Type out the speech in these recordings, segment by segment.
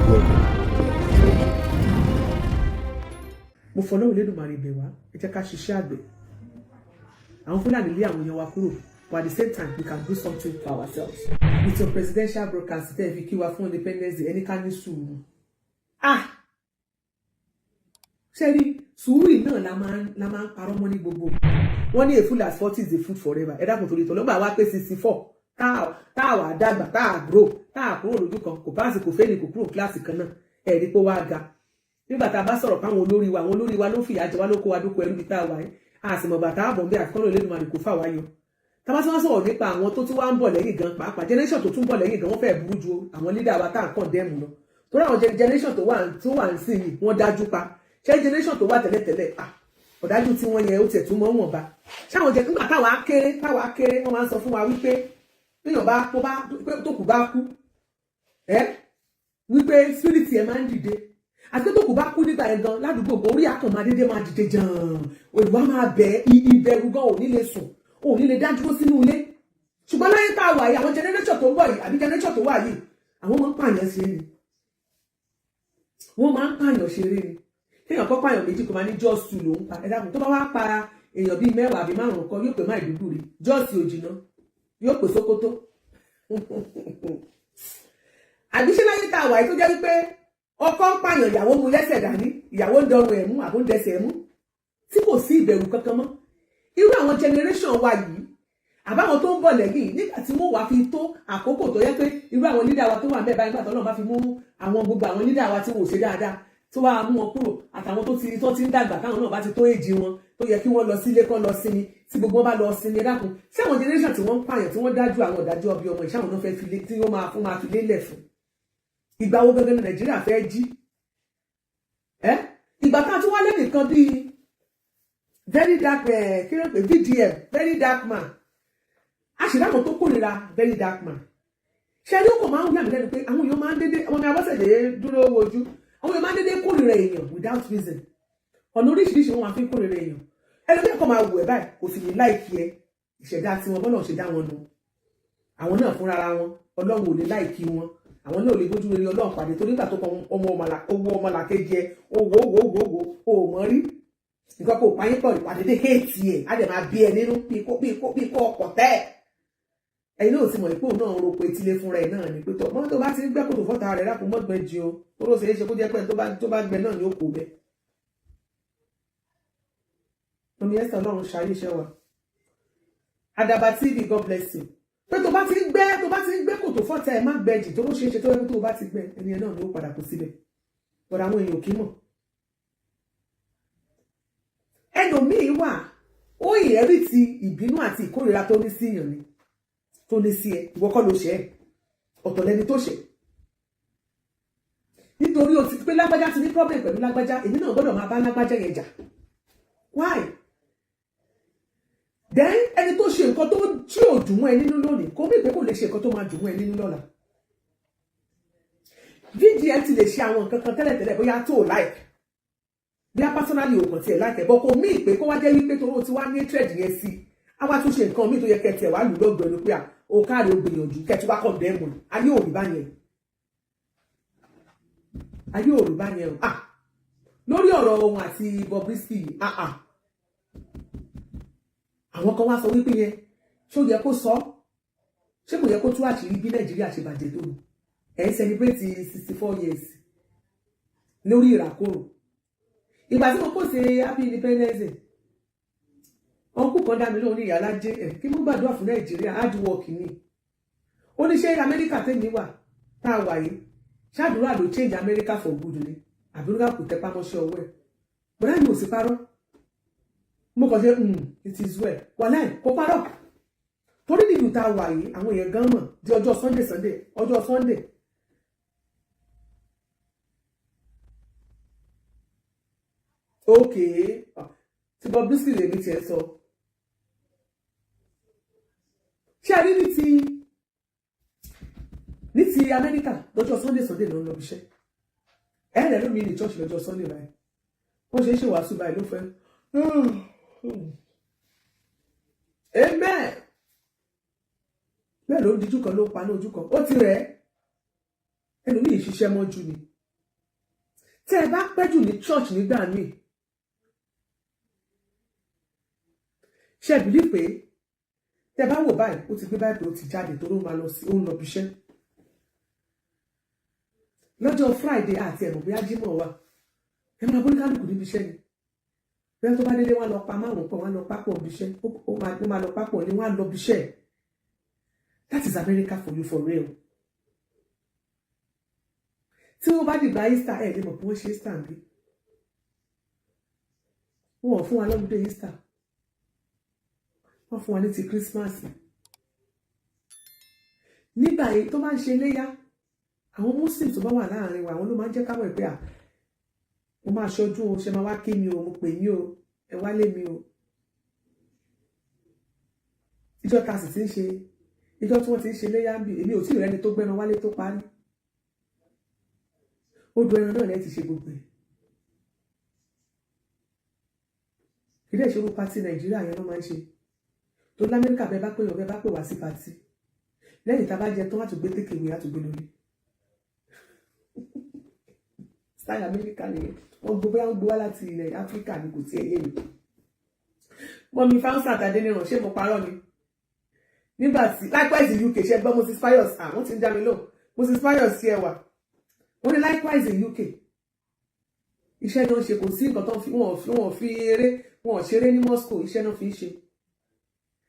Welcome to Nigeria. Mo fọlọ́run Elédùmarè bẹ̀ wá, ẹ jẹ́ ká ṣiṣẹ́ àgbẹ̀. Àwọn Fúlàní lé àwọn èèyàn wa kúrò, but at the same time, we can do something for ourselves. With your presidential broadcast tẹ́ ẹ fi kí wa fún Independence Day, ẹni ká ní sùúrù. Ah, ṣé rí sùúrù yìí náà la máa ń parọ́ mọ́ ní gbogbo. Wọ́n ní a fool at 40 is a fool forever. Ẹ dákun, torí tọ́lọ́gbà wá pé 64, tá a wà dàgbà, tá a grow, tá a kúrò lójú kan, kò pass, kò fail, kò kúrò kíláàsì kan náà, ẹ̀ rí pé wá ga. Nígbà tá a bá sọ̀rọ̀ fáwọn olórí wa, àwọn olórí wa ló fìyà jẹ wá, ló kó wa dóko ẹrú bí tá a wà yìí. A sì mọ̀ bàtà àbọ̀ ń bí àfikún Olódùmarè kò fà wá yọ. Tá bá tí wọ́n sọ̀rọ̀ nípa àwọn tó tún wá ń bọ̀ lẹ́yìn gan, pàápàá generation tó tún bọ̀ lẹ́yìn gan, wọ́n fẹ́ẹ́ burú ju àwọn leader wa tá à ń condemn lọ, torí àwọn generation tó wà ń sìn yìí, wọ́n dájú pa. Ṣé generation tó wà tẹ́lẹ̀tẹ́lẹ̀, ah, ọ̀dájú tí wọ́n yẹn ó tiẹ̀ tún mọ́ wọn bá ṣáwọn jẹ. Nígbà táwa kéré, wọ́n máa ń sọ fún wa wípé téèyàn bá tó bá tó kù bá kú ẹ, wípé spirit ẹ máa ń dìde, àti pé tó kù bá kú nígbà yẹn gan ládùúgbò gan, orí akàn máa dédé máa dìde jàn, olùwà máa bẹ, ìbẹ̀rù gan, ò ní lè sùn, ò ní lè dá dúró sínú ilé. Ṣùgbọ́n láyé tá a wà yìí, àwọn generation tó ń bọ̀ yìí àbí generation tó wà yìí, àwọn máa ń pààyàn ṣeré ni. Wọ́n máa ń pààyàn ṣeré ni. Kéèyàn kọ́ pààyàn méjì, kó máa ní just two ló ń pa. Ẹ dákun, tó bá wá pa èèyàn bíi mẹ́wàá àbí márùn-ún kan, yóò pè Maiduguri, Jos òjìnà, yóò pè Sókótó. Àbí ṣé láyé tá a wà yìí tó jẹ́ wípé ọkọ ń pààyàn, ìyàwó mu lẹ́sẹ̀ dání, ìyàwó ń dọrùn ẹ̀ mú àbó ń dẹsẹ̀ ẹ̀ mú, tí kò sí ìbẹ̀rù kankan mọ́? Irú àwọn generation wa yìí àbáwọn tó ń bọ̀ lẹ́yìn, nígbà tí wọ́n wá fi tó àkókò tó yẹ pé irú àwọn leader wa tó wà mẹ́ẹ̀ báyìí, nígbà tó náà bá fi mú àwọn gbogbo àwọn leader wa tí wọ́n ò ṣe dáadáa, tó wá mú wọn kúrò, àtàwọn tó ti ń dàgbà, táwọn náà bá ti tó èjì wọn tó yẹ kí wọ́n lọ sílé kán lọ sinmi, tí gbogbo wọn bá lọ sinmi, dákun, sí àwọn generation tí wọ́n ń pààyàn, tí wọ́n dájú àwọn ìdájọ́ ọbí ọmọ ìṣàwọn náà fẹ́ fi lé tí wọ́n máa fún máa fi lélẹ̀ fún, ìgbà wo gangan ní Nàìjíríà fẹ́ jí ẹ́? Ìgbà tá a tún wá lẹ́nìkan bíi very dark, kí ló ń pè, VDM, Very Dark Man, a sì láwọn tó kórìíra Very Dark Man. Ṣe ní ó kàn máa ń yà mí lẹ́nu pé àwọn èèyàn máa ń dédé, ọmọ mi Abọ́sẹ̀dé dúró wojú, àwọn èèyàn máa ń dédé kórìíra èèyàn without reason. Ọ̀nà oríṣiríṣi wọn máa fi ń kórìíra èèyàn. Ẹlòmíì kan máa wù ẹ́ báyìí, kò sì ní like ẹ. Ìṣẹ̀dá tiwọn, bọ́lá ṣe dá wọn nù. Àwọn náà fúnra wọn, Ọlọ́run ò lè like wọn. Àwọn náà ò lè bójú rere Ọlọ́run pàdé, torí nígbà tó kọ ọmọ owó ọmọlàkejì ẹ, owó owó owó owó o mọ̀ rí nǹkan kò payín pọ̀, ìpàdé dé hate ẹ̀, á dẹ̀ máa bí ẹ nínú bí kó ọkọ̀ tẹ́ ẹ̀. Ẹ̀yin náà ti mọ̀ pé òun náà ń roko etílé fúnra ẹ̀ náà ni pé tọ́ mọ́ tó bá ti ń gbẹ́ kòtò fọ́ta rẹ̀ lápò mọ́gbẹ́ jí o, tó ló ṣeé ṣe kó jẹ́ pé tó bá gbẹ náà ni ó kó bẹ́ẹ̀. Mummy Esther, Ọlọ́run ṣayé iṣẹ́ wa. Àdàbà TV, God bless you. Pé tó bá ti ń gbẹ́ kòtò fọ́ta ẹ̀, má gbẹ jì, tó ló ṣeé ṣe tó yẹ kó tó bá ti gbẹ, ẹni ẹ̀ náà ni ó padà kó síbẹ̀. Bọ̀dọ̀ àwọn èèyàn kì í mọ̀. Ẹlòmíín wà, ó inherit ìbínú àti ìkórìíra tó ní sí èèyàn ni, tó ní sí ẹ. Ìwọ kọ́ ló ṣe ẹ, ọ̀tọ̀ lẹni tó ṣe. Nítorí o ti pé lágbájá ti ní problem pẹ̀lú lágbájá, èmi náà gbọ́dọ̀ máa bá lágbájá yẹn jà. Why then? Ẹni tó ṣe nǹkan tó tí ò dùn mọ́ ẹ nínú lónìí, kó bí pé kò lè ṣe nǹkan tó máa dùn mọ́ ẹ nínú lọ́la. VDM ti lè ṣe àwọn nǹkan kan tẹ́lẹ̀tẹ́lẹ̀, bóyá tó o like, bóyá personally o kàn tiẹ̀ like ẹ̀ bọ́, kò mí ìpè kó wá jẹ́ wípé torí o ti wá ní hatred yẹn sí, á wá tún ṣe nǹkan míì tó yẹ kẹ́ tiẹ̀ wá lù lọ́gbọ̀ọ́ ẹnu pé à o káàrí, o gbìyànjú, kẹ́ tí wá condemn. Ayé ò rí báyẹn, ayé ò rí báyẹn o. Ah, lórí ọ̀rọ̀ ohun àti Bobrisky yìí, ah ah, àwọn kan wá sọ wípé yẹn, ṣó yẹ kó sọ? Ṣé kò yẹ kó tú àṣírí bí Nàìjíríà ṣe bàjẹ́ tó ní? Ẹ̀ ń celebrate 64 years lórí ìràkòrò. Ìgbà tí mo post happy Independence Day, uncle kan dá mi lóhùn ní ìyálájé ẹ̀ kí mo gbàdúrà fún Nàìjíríà, hard work ni. Ó ní ṣé Amẹ́ríkà tèmi wà tá a wà yìí, ṣáàdúrà ló change America for good ni, àbúrò kò tẹpá mọ́ṣẹ́ ọwọ́ ẹ̀? Bọ́dá mi ò sí parọ́. Mo kàn ṣe, "It is well." Wàláì, kò parọ́, torí nílùú tá a wà yìí, àwọn èèyàn gan mọ̀ di ọjọ́ Sunday, Sunday, ọjọ́ Sunday. Okay, tí Bobrisky lèmi tiẹ̀ sọ. Ṣé a rí ní ti Amẹ́ríkà, lọ́jọ́ Sunday, Sunday ló ń lọ ibiṣẹ́ ẹ̀rẹ̀ lómi ní church lọ́jọ́ Sunday báyìí. Wọ́n ṣe é ṣèwàásù báyìí ló fẹ́ amen. Bẹ́ẹ̀ ló ń dijú kan, ló ń pa ní ojú kan, ó ti rẹ̀ ẹlòmíì ṣiṣẹ́ mọ́jú ni. Tẹ́ ẹ bá pẹ́ jù ní church nígbà míì, ṣe believe pé tẹ́ bá wò báyìí, ó ti gbé báyìí, ó ti jáde torí ó máa lọ sí, ó ń lọ bíṣẹ́ lọ́jọ́ Friday àti ẹ̀mọ̀ bóyá Jímọ̀ wà. Ẹ máa bó ní kálukú níbi iṣẹ́ ni. Bóyá tó bá délé, wọn lọ pa márùn pọ̀, wọn lọ pápọ̀ níbi iṣẹ́, ó máa lọ pápọ̀ ní, wọn á lọ bí iṣẹ́. That is America for you, for real. Tí wọ́n bá dìgbà Easter, ẹ̀ lè mọ̀ pé wọ́n ṣe Easter ń bí. Wọn ò fún wa lọ́dún Easter, wọ́n fún wa ní ti Christmas. Nígbà yìí tó bá ń ṣe léyà, àwọn Muslim tó bá wà láàrin wa, àwọn ló máa ń jẹ́ káwọn pé à mo máa ṣojú o, ṣe máa wá kí mi o, mo pè yín o, ẹ wá lé mi o. Ìjọ ta sì ti ń ṣe, ìjọ tí wọ́n ti ń ṣe léyà ń bì, èmi ò tí ì rẹ́ni tó gbẹ́ran wálé tó parí. Odò ẹran náà lẹ́ẹ̀ ti ṣe gbogbo ẹ̀. Ilé ìṣòro party Nàìjíríà yẹn ló máa ń ṣe tó l'Amẹ́ríkà. Bẹ́ẹ̀ bá pè yàn, bẹ́ẹ̀ bá pè wá sí party, lẹ́yìn tá a bá jẹ tán, àtúgbé tékèwé, àtúgbé lórí style Amẹ́ríkà nìyẹn. Wọ́n gbọ́ bóyá wọ́n gbé wá láti ilẹ̀ Áfíríkà ni, kò tiẹ̀ yé mi. Mummy Fáúsà Tàdé nìràn, ṣé mo parọ́ ni? Nígbà tí likewise in UK, ṣe gbọ́ Moses Pius? Àwọn tí ń dá mi lóhùn. Moses Pius ṣe ẹwà, wọ́n ní likewise in UK, iṣẹ́ náà ṣe, kò sí nǹkan tó fi wọ́n fi eré, wọ́n ṣeré ní Moscow, iṣẹ́ náà fi ń ṣe.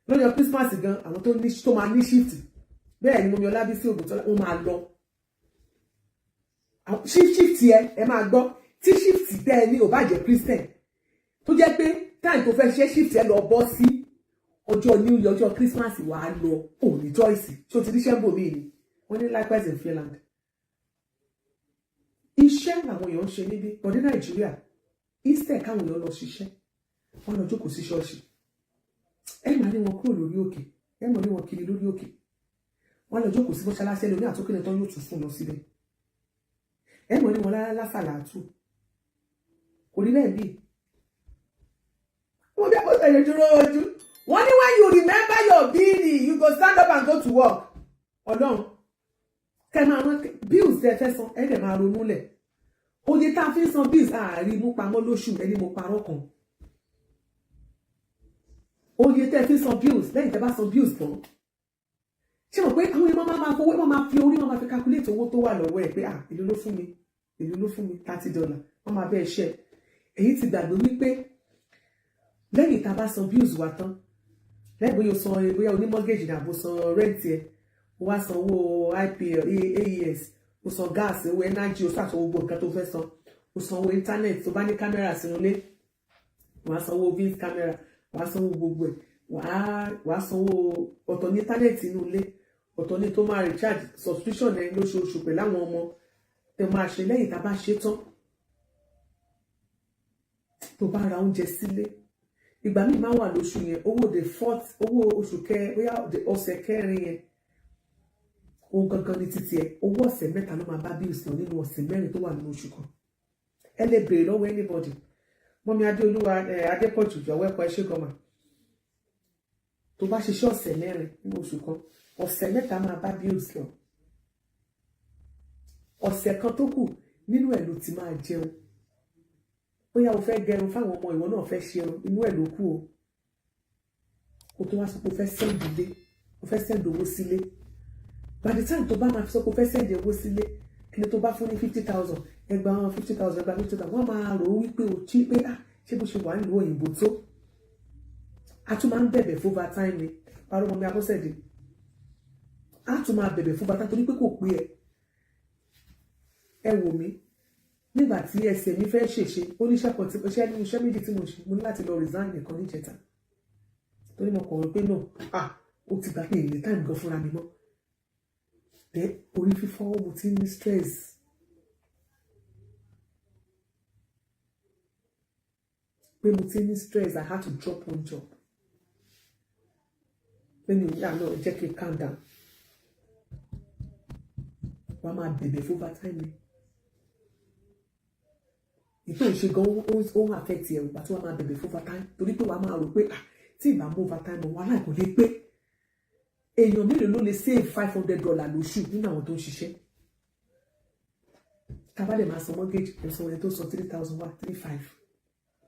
Lọ́jọ́ Christmas gan, àwọn tó ní tó máa ní shift, bẹ́ẹ̀ ni mummy Ọlábísí Ògùntọ́lá, wọ́n máa lọ shift. Ẹ máa gbọ́, tí shift tẹ́ ẹ ní ò bá jẹ́ Christian, tó jẹ́ pé time tó fẹ́ ṣe shift ẹ lọ bọ́ sí ọjọ́ New Year, ọjọ́ Christmas, wàá lọ, ò ní choice. Ṣé o ti ríṣẹ́ ń bò mí ni? Wọ́n ní likewise in Finland, iṣẹ́ làwọn èèyàn ń ṣe níbí. But ní Nàìjíríà, instead káwọn èèyàn lọ ṣiṣẹ́, wọ́n lọ jókòó sí ṣọ́ọ̀ṣì. Ẹ máa ní wọn kúrò lórí òkè, ẹ máa ní wọn kiri lórí òkè, wọ́n lọ jókòó sí mọ́ṣáláṣí. Ẹlòmíì àtúnkìlẹ̀ tán yóò tún fún lọ síbẹ̀. Ẹ mọ̀ ní wọn lásàlátù, kò rí bẹ́ẹ̀ bí wọ́n bí àpótí ẹ̀yẹ dúró ojú. Wọ́n ní when you remember your bill, you go stand up and go to work. Ọlọ́run kẹ́ máa rán bills ẹ fẹ́ san, ẹ dẹ̀ máa ronú lẹ̀. Oye tá a fi ń san bills, ààrí mú pamọ́ lóṣù. Ẹni mo parọ́ kan, oye tẹ́ fi ń san bills, lẹ́yìn tẹ́ bá san bills tán, ṣé mo pé àwọn èèyàn máa fowó, wọ́n máa fi orí, wọ́n máa fi calculate owó tó wà lọ́wọ́ ẹ̀ pé ah, èló ló fún mi, èló ló fún mi, $30. Wọ́n máa bẹ́ẹ̀ ṣe. Èyí ti gbàgbé wípé lẹ́yìn tá a bá san bills wa tán, lẹ́yìn bóyá o san, bóyá o ní mortgage ní àbò, san rent ẹ̀, o wá san owó IPL, AES, o san gas, owó energy, o ṣàtọ̀ gbogbo nǹkan tó fẹ́ san, o san owó internet, tó bá ní camera sínú ilé, wàá san owó bill camera, wàá sanwó gbogbo ẹ̀, wàá sanwó ọ̀tọ̀ ní internet inú ilé, ọ̀tọ̀ ní tó máa recharge subscription ẹ lóṣooṣù pẹ̀lú àwọn ọmọ tẹ máa ṣe. Lẹ́yìn tá a bá ṣe tán, tó bá ra oúnjẹ sílé, ìgbà míì máa wà lóṣù yẹn, owó the fourth, owó oṣù kẹ, bóyá ọ̀sẹ̀ kẹrin yẹn, ohun gangan ní títí ẹ, owó ọ̀sẹ̀ 3 ló máa bá bills lọ nínú ọ̀sẹ̀ 4 tó wà nínú oṣù kan. Ẹ lè béèrè lọ́wọ́ anybody. Mummy Adéolúwa Adépọ̀jù, jọ̀wọ́ ẹ̀kọ́ ẹ ṣé gan-an. Tó bá ṣiṣẹ́ ọ̀sẹ̀ 4 nínú oṣù kan, ọ̀sẹ̀ 3 máa bá bills lọ. Ọ̀sẹ̀ kan tó kù nínú ẹ̀ ló ti máa jẹun. Bóyá o fẹ́ gẹrun fáwọn ọmọ, ìwọ náà fẹ́ ṣerun, inú ẹ̀ ló kù o. Kó tó wá sọ pé o fẹ́ send ilé, o fẹ́ send owó sílé, by the time tó bá máa fi sọ pé o fẹ́ send owó sílé, ẹni tó bá fún ní 50,000, ẹgbàá 50,000, ẹgbàá 50,000, wọ́n máa rò ó wípé o chí pé ah, ṣé bó ṣe wà nílùú òyìnbó tó, a tún máa ń bẹ̀bẹ̀ fún overtime ni. Parọ́ mọ́ mi, Abọ́sẹ̀dé, a tún máa bẹ̀bẹ̀ fún overtime torí pé kò pé ẹ. Ẹ wò mí, nígbà tí ẹsẹ̀ mi fẹ́ ṣèṣe, oníṣẹ́ kan tí iṣẹ́ ní iṣẹ́ méjì tí mo ṣe, mo ní láti lọ resign nìkan níjẹta, torí mo kàn wọ́n pé no, ah, ó ti gbà pé ìlé time gan fúnra mi mọ́ dé. Orí fífọ́, mo ti ní stress. Pé mo ti ní stress, I had to drop one job, pé mi ò ní àná, jẹ́ kí n calm down. Wàá máa bẹ̀bẹ̀ fún overtime ni. Ìtò ìṣe gan, ó ń affect ẹ̀ ògbà tí wàá máa bẹ̀bẹ̀ fún overtime, torí pé wàá máa rò pé ah, tí ìbá mú overtime mọ̀, wàhálà kò lè pé. Èèyàn mélòó ló lè save $500 lóṣù nínú àwọn tó ń ṣiṣẹ́? Tá a bá dẹ̀ máa san mortgage, ẹ̀ sọ ẹni tó san 3,000 wá, three five,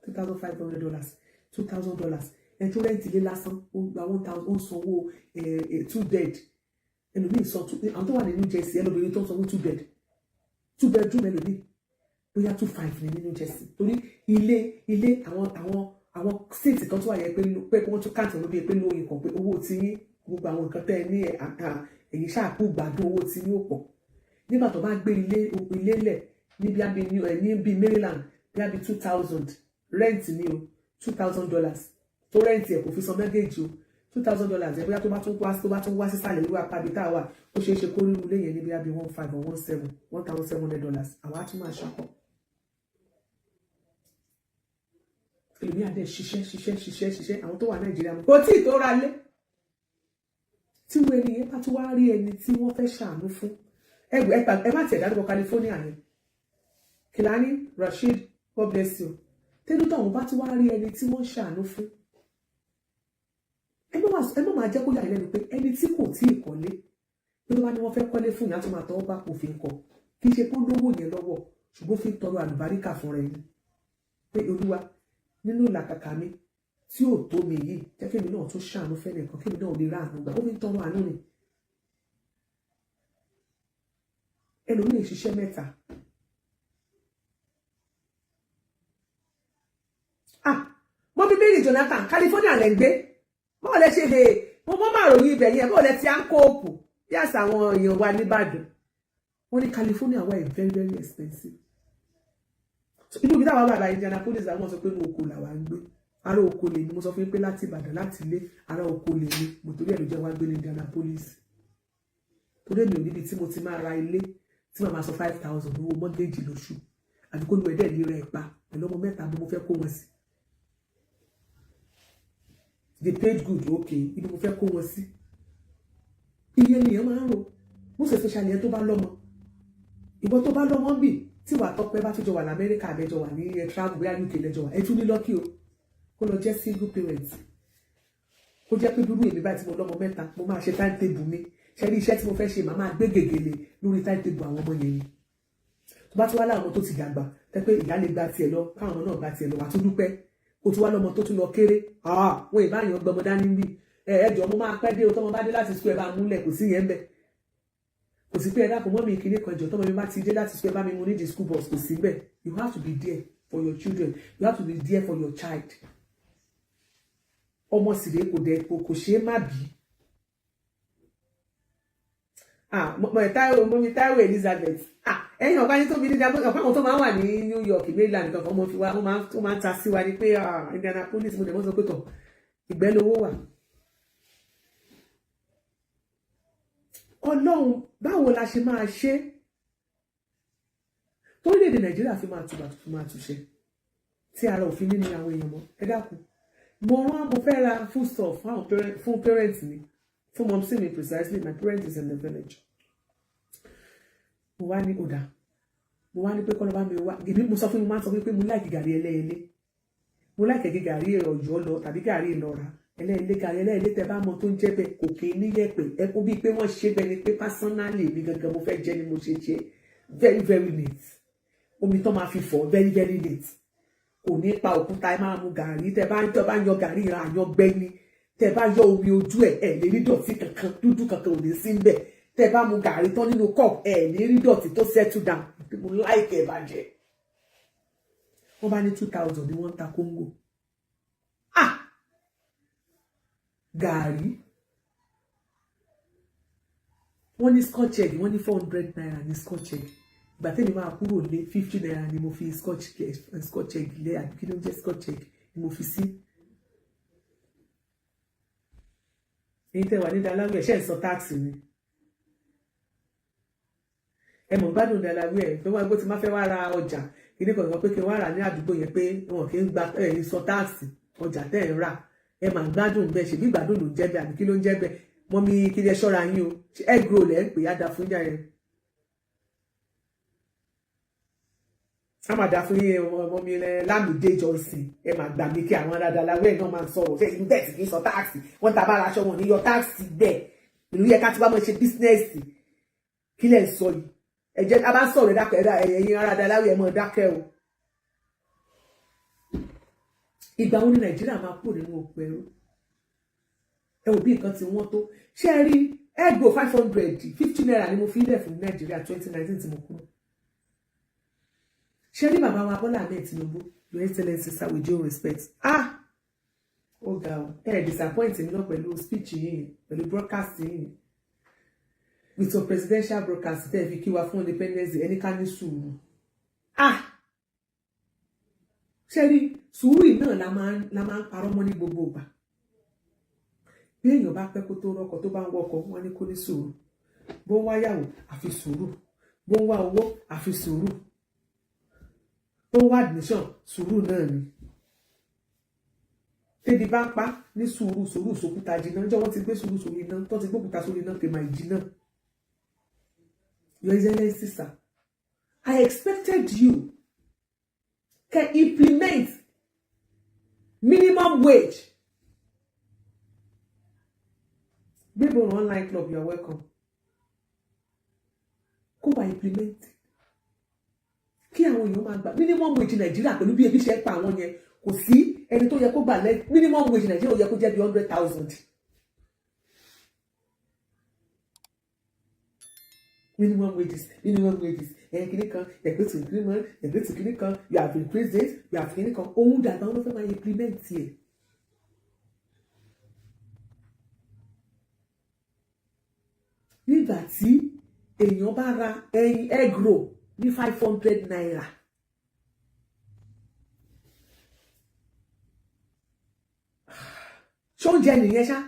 $3,500, $2,000. Ẹni tó rent ilé lásán, ó gba 1,000, ó ń sanwó two bed. Ẹlòmíì san two. Àwọn tó wà ní New Jersey, ẹlòmíì tó ń sanwó two bed, two bedroom, ẹlòmíì bóyá two five ní New Jersey, torí ilé àwọn state kan tó wà yẹ pé wọ́n tún káàtì lóbi pé lóyún kan pé owó tí gbogbo àwọn nǹkan tẹ́ ẹ ní èyí ṣáàkú gbádùn, owó tí yóò pọ̀ nígbà tó bá gbé ilé lẹ̀ ní bí abi ní bí Maryland, bí abi 2,000 rent ní o, $2,000 tó rent ẹ̀, kò fi san mortgage o. $2,000 ẹ̀, bóyá tó bá tún wá sísàlẹ̀ irú apábi tá a wà, ó ṣeé ṣe kó ríru ilé yẹn ní bí abi one five or one seven, $1,700. Àwa á tún máa ṣakọ. Ẹlòmíà dẹ̀ ṣiṣẹ́, ṣiṣẹ́, ṣiṣẹ́, ṣiṣẹ́. Àwọn tó wà Nàìjíríà kò tí ì tó ra lé. Tí wọ́n ẹni yẹn bá tún wá rí ẹni tí wọ́n fẹ́ ṣàánú fún ẹgbẹ́, ẹ má tiẹ̀ dárúkọ California yẹn. Kilani Rasheed, God bless you. Tẹ́lú táwọn bá tún wá rí ẹni tí wọ́n ṣàánú fún, ẹ má máa jẹ́ kó yà lẹ́nu pé ẹni tí kò tí ì kọ́lé, pé tó bá ní wọ́n fẹ́ kọ́lé fún ìyá, tó máa tọwọ́ bá kò fi ń kọ́. Kì í ṣe pé ó lówó yẹn lọ́wọ́, ṣùgbọ́n fi ń tọrọ àlùbáríkà fún rẹ̀ ni pé, Olúwa, nínú ìlàkàkà mi tí ò tó mi yìí, jẹ́ kémi náà tún ṣàánú fẹ́nìkan, kémi náà lè ráàánú gbà. Ó fi ń tọrọ àánú ni. Ẹlòmíì ṣiṣẹ́ mẹ́ta. Ah, mo bí Mary Jonathan, California lẹ́ ń gbé. Báwo lẹ ṣe lè mo mọ́ máa ròyìn ibẹ̀ yẹn? Báwo lẹ ti à ń kóòpù bí àṣà àwọn èèyàn wa nìbàdàn? Wọ́n ní California wà very, very expensive. Inú ibi táwọn bàbá Indianapolis, àwọn sọ pé inú oko làwa ń gbé, ará oko lè ní. Mo sọ fún yín pé láti Ìbàdàn, láti ilé, ará oko lè ní mo. Torí ẹ̀ ló jẹ́ wá gbé ní Indianapolis, torí èmi ò níbi tí mo ti máa ra ilé tí màá máa sọ 5,000 owó mortgage lóṣù, àbí kó lu ẹ̀dẹ̀ ní rẹ̀ pa pẹ̀lú ọmọ mẹ́ta bí mo fẹ́ kó wọn sí. They paid good, okay, ibi mo fẹ́ kó wọn sí. Iye nìyẹn máa ń rò, most especially ẹ tó bá lọ́mọ. Ìwọ tó bá lọ́mọ bì tí wàá tọpẹ́ bá tún jọ wà lamẹ́ríkà, àbẹ́jọ wà ní ẹ travel, bóyá UK lẹ́jọ wà, ẹ tún ní lucky o. Kó lọ jẹ́ single parent, kó jẹ́ pé dúró èmi báyìí tí mo lọ́mọ mẹ́ta, mo máa ṣe timetable mi. Ṣe ní iṣẹ́ tí mo fẹ́ ṣe, màá máa gbé gègèlè lórí timetable àwọn ọmọ yẹn ni. Tó bá tún wá láwọn ọmọ tó ti dàgbà, tẹ́ pé ìyá lè gba tiẹ̀ lọ, káwọn ọmọ náà gba tiẹ̀ lọ, wà tún dúpẹ́. Kó tún wá lọ́mọ tó tún lọ kéré, wọn ìbá yàn gbọmọ dání bí ẹ ẹ jọ, mo máa pẹ́ dé o, tọmọ bá dé láti school, ẹ bá múlẹ̀. Kò sí yẹn bẹ́ẹ̀, kò sí pé ẹ dákun mọ́ mi ìkíní kan jọ, tọmọ mi bá ti dé láti school, ẹ bá mi mú ní the school bus. Kò sí bẹ́ẹ̀. You have to be there for your children, you have to be there for your child. Ọmọ sì rèé, kò dẹ kò ṣeé má bí. Ah, mo Táíwò, mo mi Táíwò Elizabeth. Ah, ẹ̀yin ọ̀gá yín tó bí ní ọ̀pọ̀ àwọn tó máa ń wà ní New York, Maryland kankan, mo fi wá, wọ́n máa ń ta sí wa ní pé, ah, Indianapolis. Mo dẹ̀ mọ́ sọ pé tọ̀ ìgbẹ́ lowó wà. Ọlọ́run, báwo la ṣe máa ṣe torílẹ̀-èdè Nàìjíríà fi máa tùbà, fi máa túṣe, tí ara òfin nínú àwọn èèyàn mọ́? Ẹ dákun, mo rán, mo fẹ́ ra foodstuff fún parents mi, fún mumsy mi precisely. My parents is in the village. Mo wá ní ọ̀dà, mo wá ní pé kọ́ ló bá mi wá. Èmi mo sọ fún mi, máa ń sọ fún mi pé mo like gàrí ẹlẹ́ẹ̀lé, mo like gàrí Ọ̀yọ́ lọ tàbí gàrí Ìlọ́ra ẹlẹ́ẹ̀lé. Gàrí ẹlẹ́ẹ̀lé, tẹ bá mọ tó ń jẹ́ bẹ́ẹ̀, kò kí ní yẹ̀pẹ̀ ẹ kó bíi pé wọ́n ṣe bẹ́ẹ̀ ni, pé personally mi gangan mo fẹ́ jẹ́ ni mo ṣe ṣe very, very neat. Omi tó máa fi fọ̀, very, very neat, kò ní pa òkúta. Ẹ máa mu gàrí, tẹ bá tẹ bá yan gàrí yẹn, àyan gbẹ́ni. Tẹ bá yọ omi ojú ẹ, ẹ lè rí dọ̀tí kankan, dúdú kankan ò ní sí ńbẹ̀. Tẹ bá mu gàrí tán nínú cup, ẹ ní rí dọ̀tí tó settle down. Mo like ẹ bàjẹ́. Wọ́n bá ní 2,000 ni wọ́n ń ta kóńgò. Ah, gàrí, wọ́n ní scotch egg, wọ́n ní ₦400 ní scotch egg. Ìgbà tẹ́mi máa kúrò lé, ₦50 ni mo fi scotch egg lé, àbí kí ló ń jẹ́ scotch egg ni mo fi sí. Èyí tẹ́ wà ní Delaware, ṣe ń sọ tax ni? Ẹ mọ̀ gbádùn Delaware pé wọ́n gbé tí máa fẹ́ wá ra ọjà kíní kan pé kí n wá rà ní àdúgbò yẹn, pé wọn kì í gba ẹ̀ sọ tax ọjà tẹ́ ẹ̀ ń rà. Ẹ máa gbádùn bẹ́ẹ̀, ṣèbí ìgbádùn ló ń jẹ́ bẹ́ẹ̀, àbí kí ló ń jẹ́ bẹ́ẹ̀? Mọ́mí kí ẹ ṣọ́ra yín o. Egg roll ẹ̀ ń pè á da fún yín yẹn. A máa dá fún yín. Ọmọ mi Lámìdé Johnson, ẹ máa gbà mí kí àwọn Delaware náà máa sọ̀rọ̀. Ṣé ìlú bẹ́ẹ̀ sì kì í sọ tax? Wọ́n ta bára aṣọ wọn ní yọ tax bẹ́ẹ̀. Ìlú yẹ ká ti wá mọ̀ ṣe business. Kí lẹ̀ ń sọ yìí? Ẹ jẹ́ a bá sọ̀rọ̀, ẹ dákẹ́. Ẹ̀yin ará Daláwì, ẹ mọ̀ dákẹ́ o. Ìgbà wo ni Nàìjíríà máa kúrò nínú oko ẹrú? Ẹ wò bí nǹkan ti wọ́n tó. Ṣé ẹ rí egg roll, ₦550 ni mo fi lẹ̀ fún Nàìjíríà 2019 tí mo kúrò. Ṣé rí bàbá wa Bọ́lá Ahmed Tinubu, Your Excellency sir, with due respect, ah, ó ga o. Ẹ disappoint mi náà pẹ̀lú speech yìí, pẹ̀lú broadcast yìí, with your presidential broadcast tẹ́ ẹ fi kí wa fún independence. Ẹni ká ní sùúrù. Ah, ṣé rí sùúrù yìí náà la máa ń parọ́ mọ́ ní gbogbo ìgbà. Bí èèyàn bá pẹ́ kó tó rọ́kọ, tó bá ń wọ́kọ, wọ́n ní kó ní sùúrù. Bó ń wáyàwó, àfi sùúrù. Bó ń wá owó, àfi sùúrù. Bó ń wá admission, sùúrù náà ni. Tẹ́bi bá ń pa, ní sùúrù, sùúrù sókúta jiná. Jọ́ wọ́n ti gbé sùúrù sórí iná, tó ti gbókúta sórí iná, kèmà ìjìnà. Your Excellency sir, I expected you can implement minimum wage. Gbébọn Online Club, you are welcome. Kó wá implement kí àwọn èèyàn máa gba minimum wage. Nàìjíríà, pẹ̀lú bí ebi ṣe ń pa àwọn yẹn, kò sí ẹni tó yẹ kó gbà lẹ́ minimum wage. Nàìjíríà, ó yẹ kó jẹ́ bí 100,000 minimum wages. Minimum wages ẹ̀yìn kìíní kan, ẹ̀gbẹ́ tó kìíní kan, ẹ̀gbẹ́ tó kìíní kan. You have increased it, you have kìíní kan. Òun dàgbà, wọn fẹ́ máa implement ẹ̀. Nígbà tí èèyàn bá ra ẹyin egg roll ní ₦500, ṣóúnjẹ nìyẹn ṣá?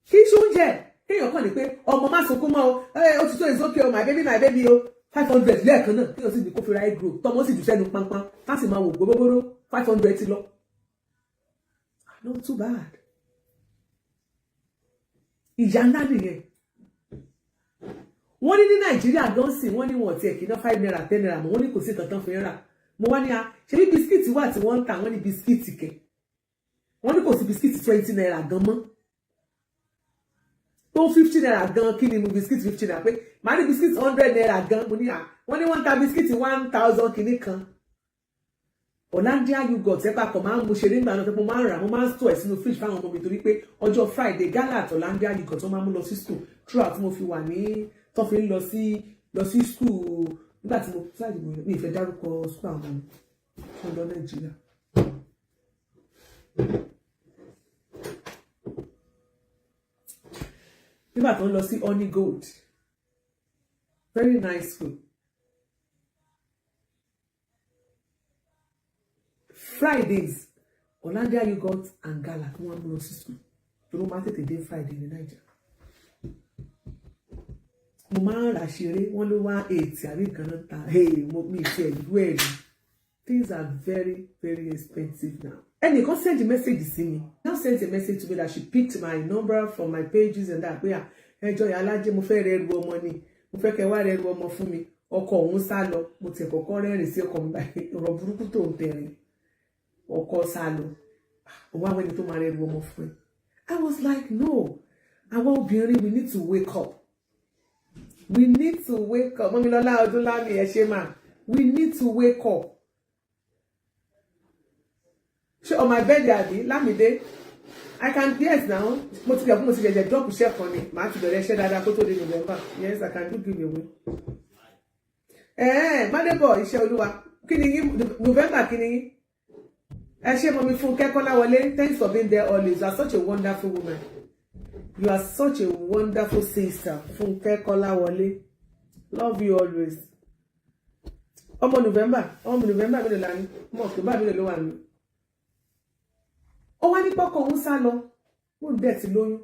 Kí ṣóúnjẹ kéèyàn kàn ní pé ọmọ má sunkún mọ́ o, ó ti tó, it's okay o, my baby, my baby o. 500 lẹ́ẹ̀kan náà, kéèyàn sì ní kó fi ra egg roll, tọmọ sì jù sẹ́nu pánpán, ká sì máa wò gbogbogbò, 500 ti lọ. Not too bad. Ìyá ńlá nìyẹn. Wọ́n ní ní Nàìjíríà gan sí, wọ́n ní wọ́n tiẹ̀ kí ná ₦5, ₦10 mọ́. Wọ́n ní kò sí nǹkan tán fi ń rà. Mo wá ní a ṣe bí biscuit wà tí wọ́n ń tà. Wọ́n ní biscuit kẹ̀, wọ́n ní kò sí biscuit ₦20 gan mọ́, tó ₦50 gan. Kí ni mo biscuit ₦50 pé màá ní biscuit ₦100 gan? Mo ní à, wọ́n ní wọ́n ń ta biscuit 1,000 kìíní kan. Hollandia yogurt ẹ papọ̀ máa ń mu ṣeré nígbà náà, pé mo máa ń rà, mo máa ń store ẹ̀ sínú fridge fáwọn ọmọ mi, torí pé ọjọ́ Friday, Gala àti Hollandia yogurt wọ́n máa ń mú lọ sí school throughout. Mo fi wà ní tó fi ń lọ sí school nígbà tí mo Friday, mo mi ìfẹ́ dárúkọ school àwọn ọmọ mi tó ń lọ Nàìjíríà. Nígbà tó ń lọ sí Honey Gold, very nice school, Fridays, Hollandia yogurt and Gala tí wọ́n mú lọ sí school, torí wọ́n máa ń tètè dé Friday ní Naija. Mo máa ń rà ṣeré. Wọ́n ló wá eight àbí nǹkan náà ta. Hey, mo mi ti ẹ̀ lú ẹ̀ rí. Things are very, very expensive now. Ẹnìkan send a message sí mi now, sent a message to me that she picked my number from my pages and that pé à, ẹjọ́ ìyá alájẹ, mo fẹ́ rẹ ẹrù ọmọ ni, mo fẹ́ kẹ́ wá rẹ ẹrù ọmọ fún mi, ọkọ òun sá lọ. Mo tiẹ̀ kọ́kọ́ rẹ́rìn sí ọkọ mi báyìí, ọ̀rọ̀ burúkú tó ń tẹ̀rìn, ọkọ sá lọ, òun àwọn ẹni tó máa rẹ ẹrù ọmọ fún ẹ. I was like, no, àwọn obìnrin, we need to wake up, we need to wake up. Mọ́mílọ́lá Ọdúnlámì, ẹ ṣe mà. We need to wake up. Ṣé on my birthday, àbí Lámìdé? I can, yes now. Mo ti yẹ fún, mo ti jẹjẹ drop iṣẹ́ kan ni, màá ti bẹ̀rẹ̀ iṣẹ́ dáadáa kó tó di November. Yes, I can do give away. Ẹ̀ẹ́n Mádébọ̀, iṣẹ́ olúwa. Kí ni yín November? Kí ni yín? Ẹ ṣé, mọ́mi Fúnkẹ́ Kọ́láwọlé. Thanks for being there always. You are such a wonderful woman. You are such a wonderful sister. Fúnkẹ́ Kọ́láwọlé, love you always. Ọmọ November, ọmọ November mélòó la ní? Ọmọ October mélòó ló wà ní? Ó wá ní pọ́kọ òun sá lọ, ó ń dẹ̀ ti lóyún.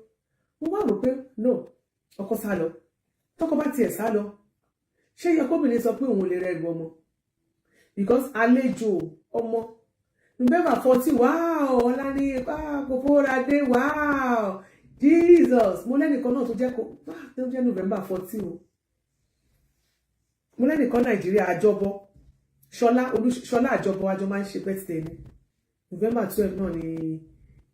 Mo wá rò pé no, ọkọ sá lọ, tọkọ bá tiẹ̀ sá lọ, ṣé yẹ kóbìnrin sọ pé òun lè rẹ ẹrù ọmọ? Because àlejò ọmọ November 14, wow, ọlá ní kò fowóra dé. Wow, Jesus. Mo lẹ́nìkan náà tó jẹ́ kó tó jẹ́ November 14 o. Mo lẹ́nìkan Nàìjíríà, àjọbọ ṣọlá, Olúṣọlá Àjọbọ, àjọ máa ń ṣe birthday ni November 12 náà ni.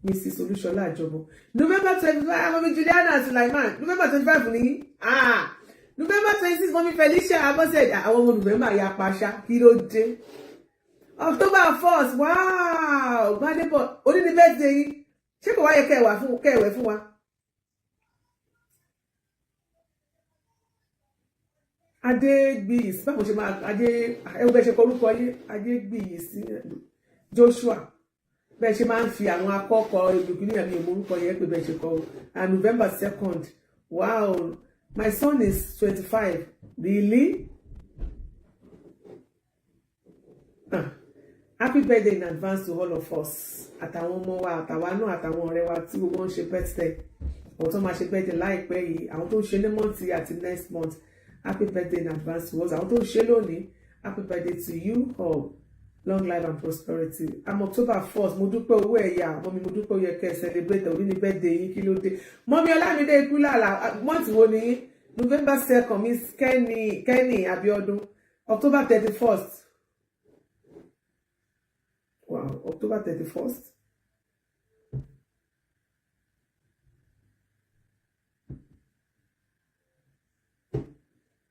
Mrs Olúṣọlá Àjọbọ, November 25. Ọmọ mi Juliana Sulaiman, November 25 ni. Ah, November 26, Mummy Felicia Abọ́sẹ̀dé. Àwọn ọmọ November ya paṣá, kí ló dé? October 1st, wow, Gbadebo, òní ni birthday yín. Ṣé kò wáyé kẹwàá fún kẹwẹ́ fún wa? Adégbìyì, báwo ṣe máa adé ẹwọ bẹ́ẹ̀ ṣe kọ orúkọ yín? Adégbìyì sí Joshua, bẹ́ẹ̀ ṣe máa ń fi àwọn akọ́kọ̀ ìlùkìní ẹ̀mí ìmọ̀ orúkọ yẹn pé bẹ́ẹ̀ ṣe kọ. And November 2nd, wow, my son is 25, really? Ah, happy birthday in advance to all of us, àtàwọn ọmọ wa, àtàwa náà, àtàwọn ọ̀rẹ́ wa tí gbogbo wọn ń ṣe birthday, àwọn tó máa ṣe birthday láìpẹ́ yìí, àwọn tó ń ṣe ní month àti next month, happy birthday in advance to us. Àwọn tó ń ṣe lónìí, happy birthday to you all, long life and prosperity. I'm October 1st. Mo dúpẹ́ owó ẹ̀yà mummy, mo dúpẹ́ oyè kẹ́ ẹ celebrate. Òní ní birthday yín, kí ló dé? Mummy Ọlámídé Ikúlàlà, month wo ni yín? November 2nd, Miss Kenny, Kenny Abiodun. October 31st, wow, October 31st.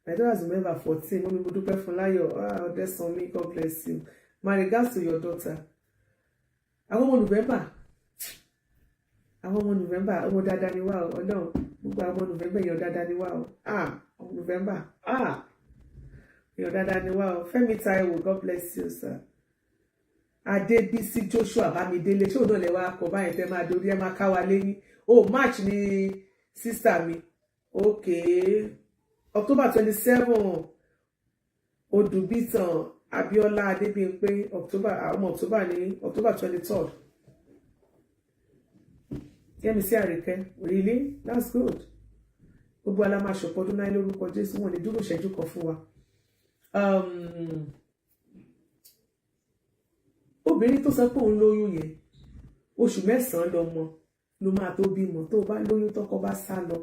My daughter is November 14. Mummy mo dúpẹ́ fún láyọ̀. Ah, Ọdẹ́sanmi, God bless you. My regards to your daughter. Àwọn ọmọ November, àwọn ọmọ November, ọmọ dáadáa ni wá o. Ọlọ́run, gbogbo àwọn ọmọ November, èèyàn dáadáa ni wá o. Ah, ọmọ November, ah, èèyàn dáadáa ni wá o. Fẹ́mi Táíwò, God bless you, sir. Adébísí Joshua Bámidélé, ṣé òun náà lè wá kọ báyìí tẹ́ máa dorí ẹ máa ká wa léyìn? Oh, March ni sister mi. Okay, October 27, Odùbítàn Abíọ́lá Adébímpé. October, ọmọ October ní October 23rd. Yẹ́misí Àríkẹ́, really, that's good. Gbogbo ala máa ṣọ̀pọ̀ ọdún náà lórúkọ Jésù. Wọn ní dúró ìṣẹ́jú kan fún wa. Obìnrin tó sọ pé òun lóyún yẹn, oṣù 9 lọmọ ló máa tó bímọ. Tó bá lóyún, tọkọ bá sá lọ,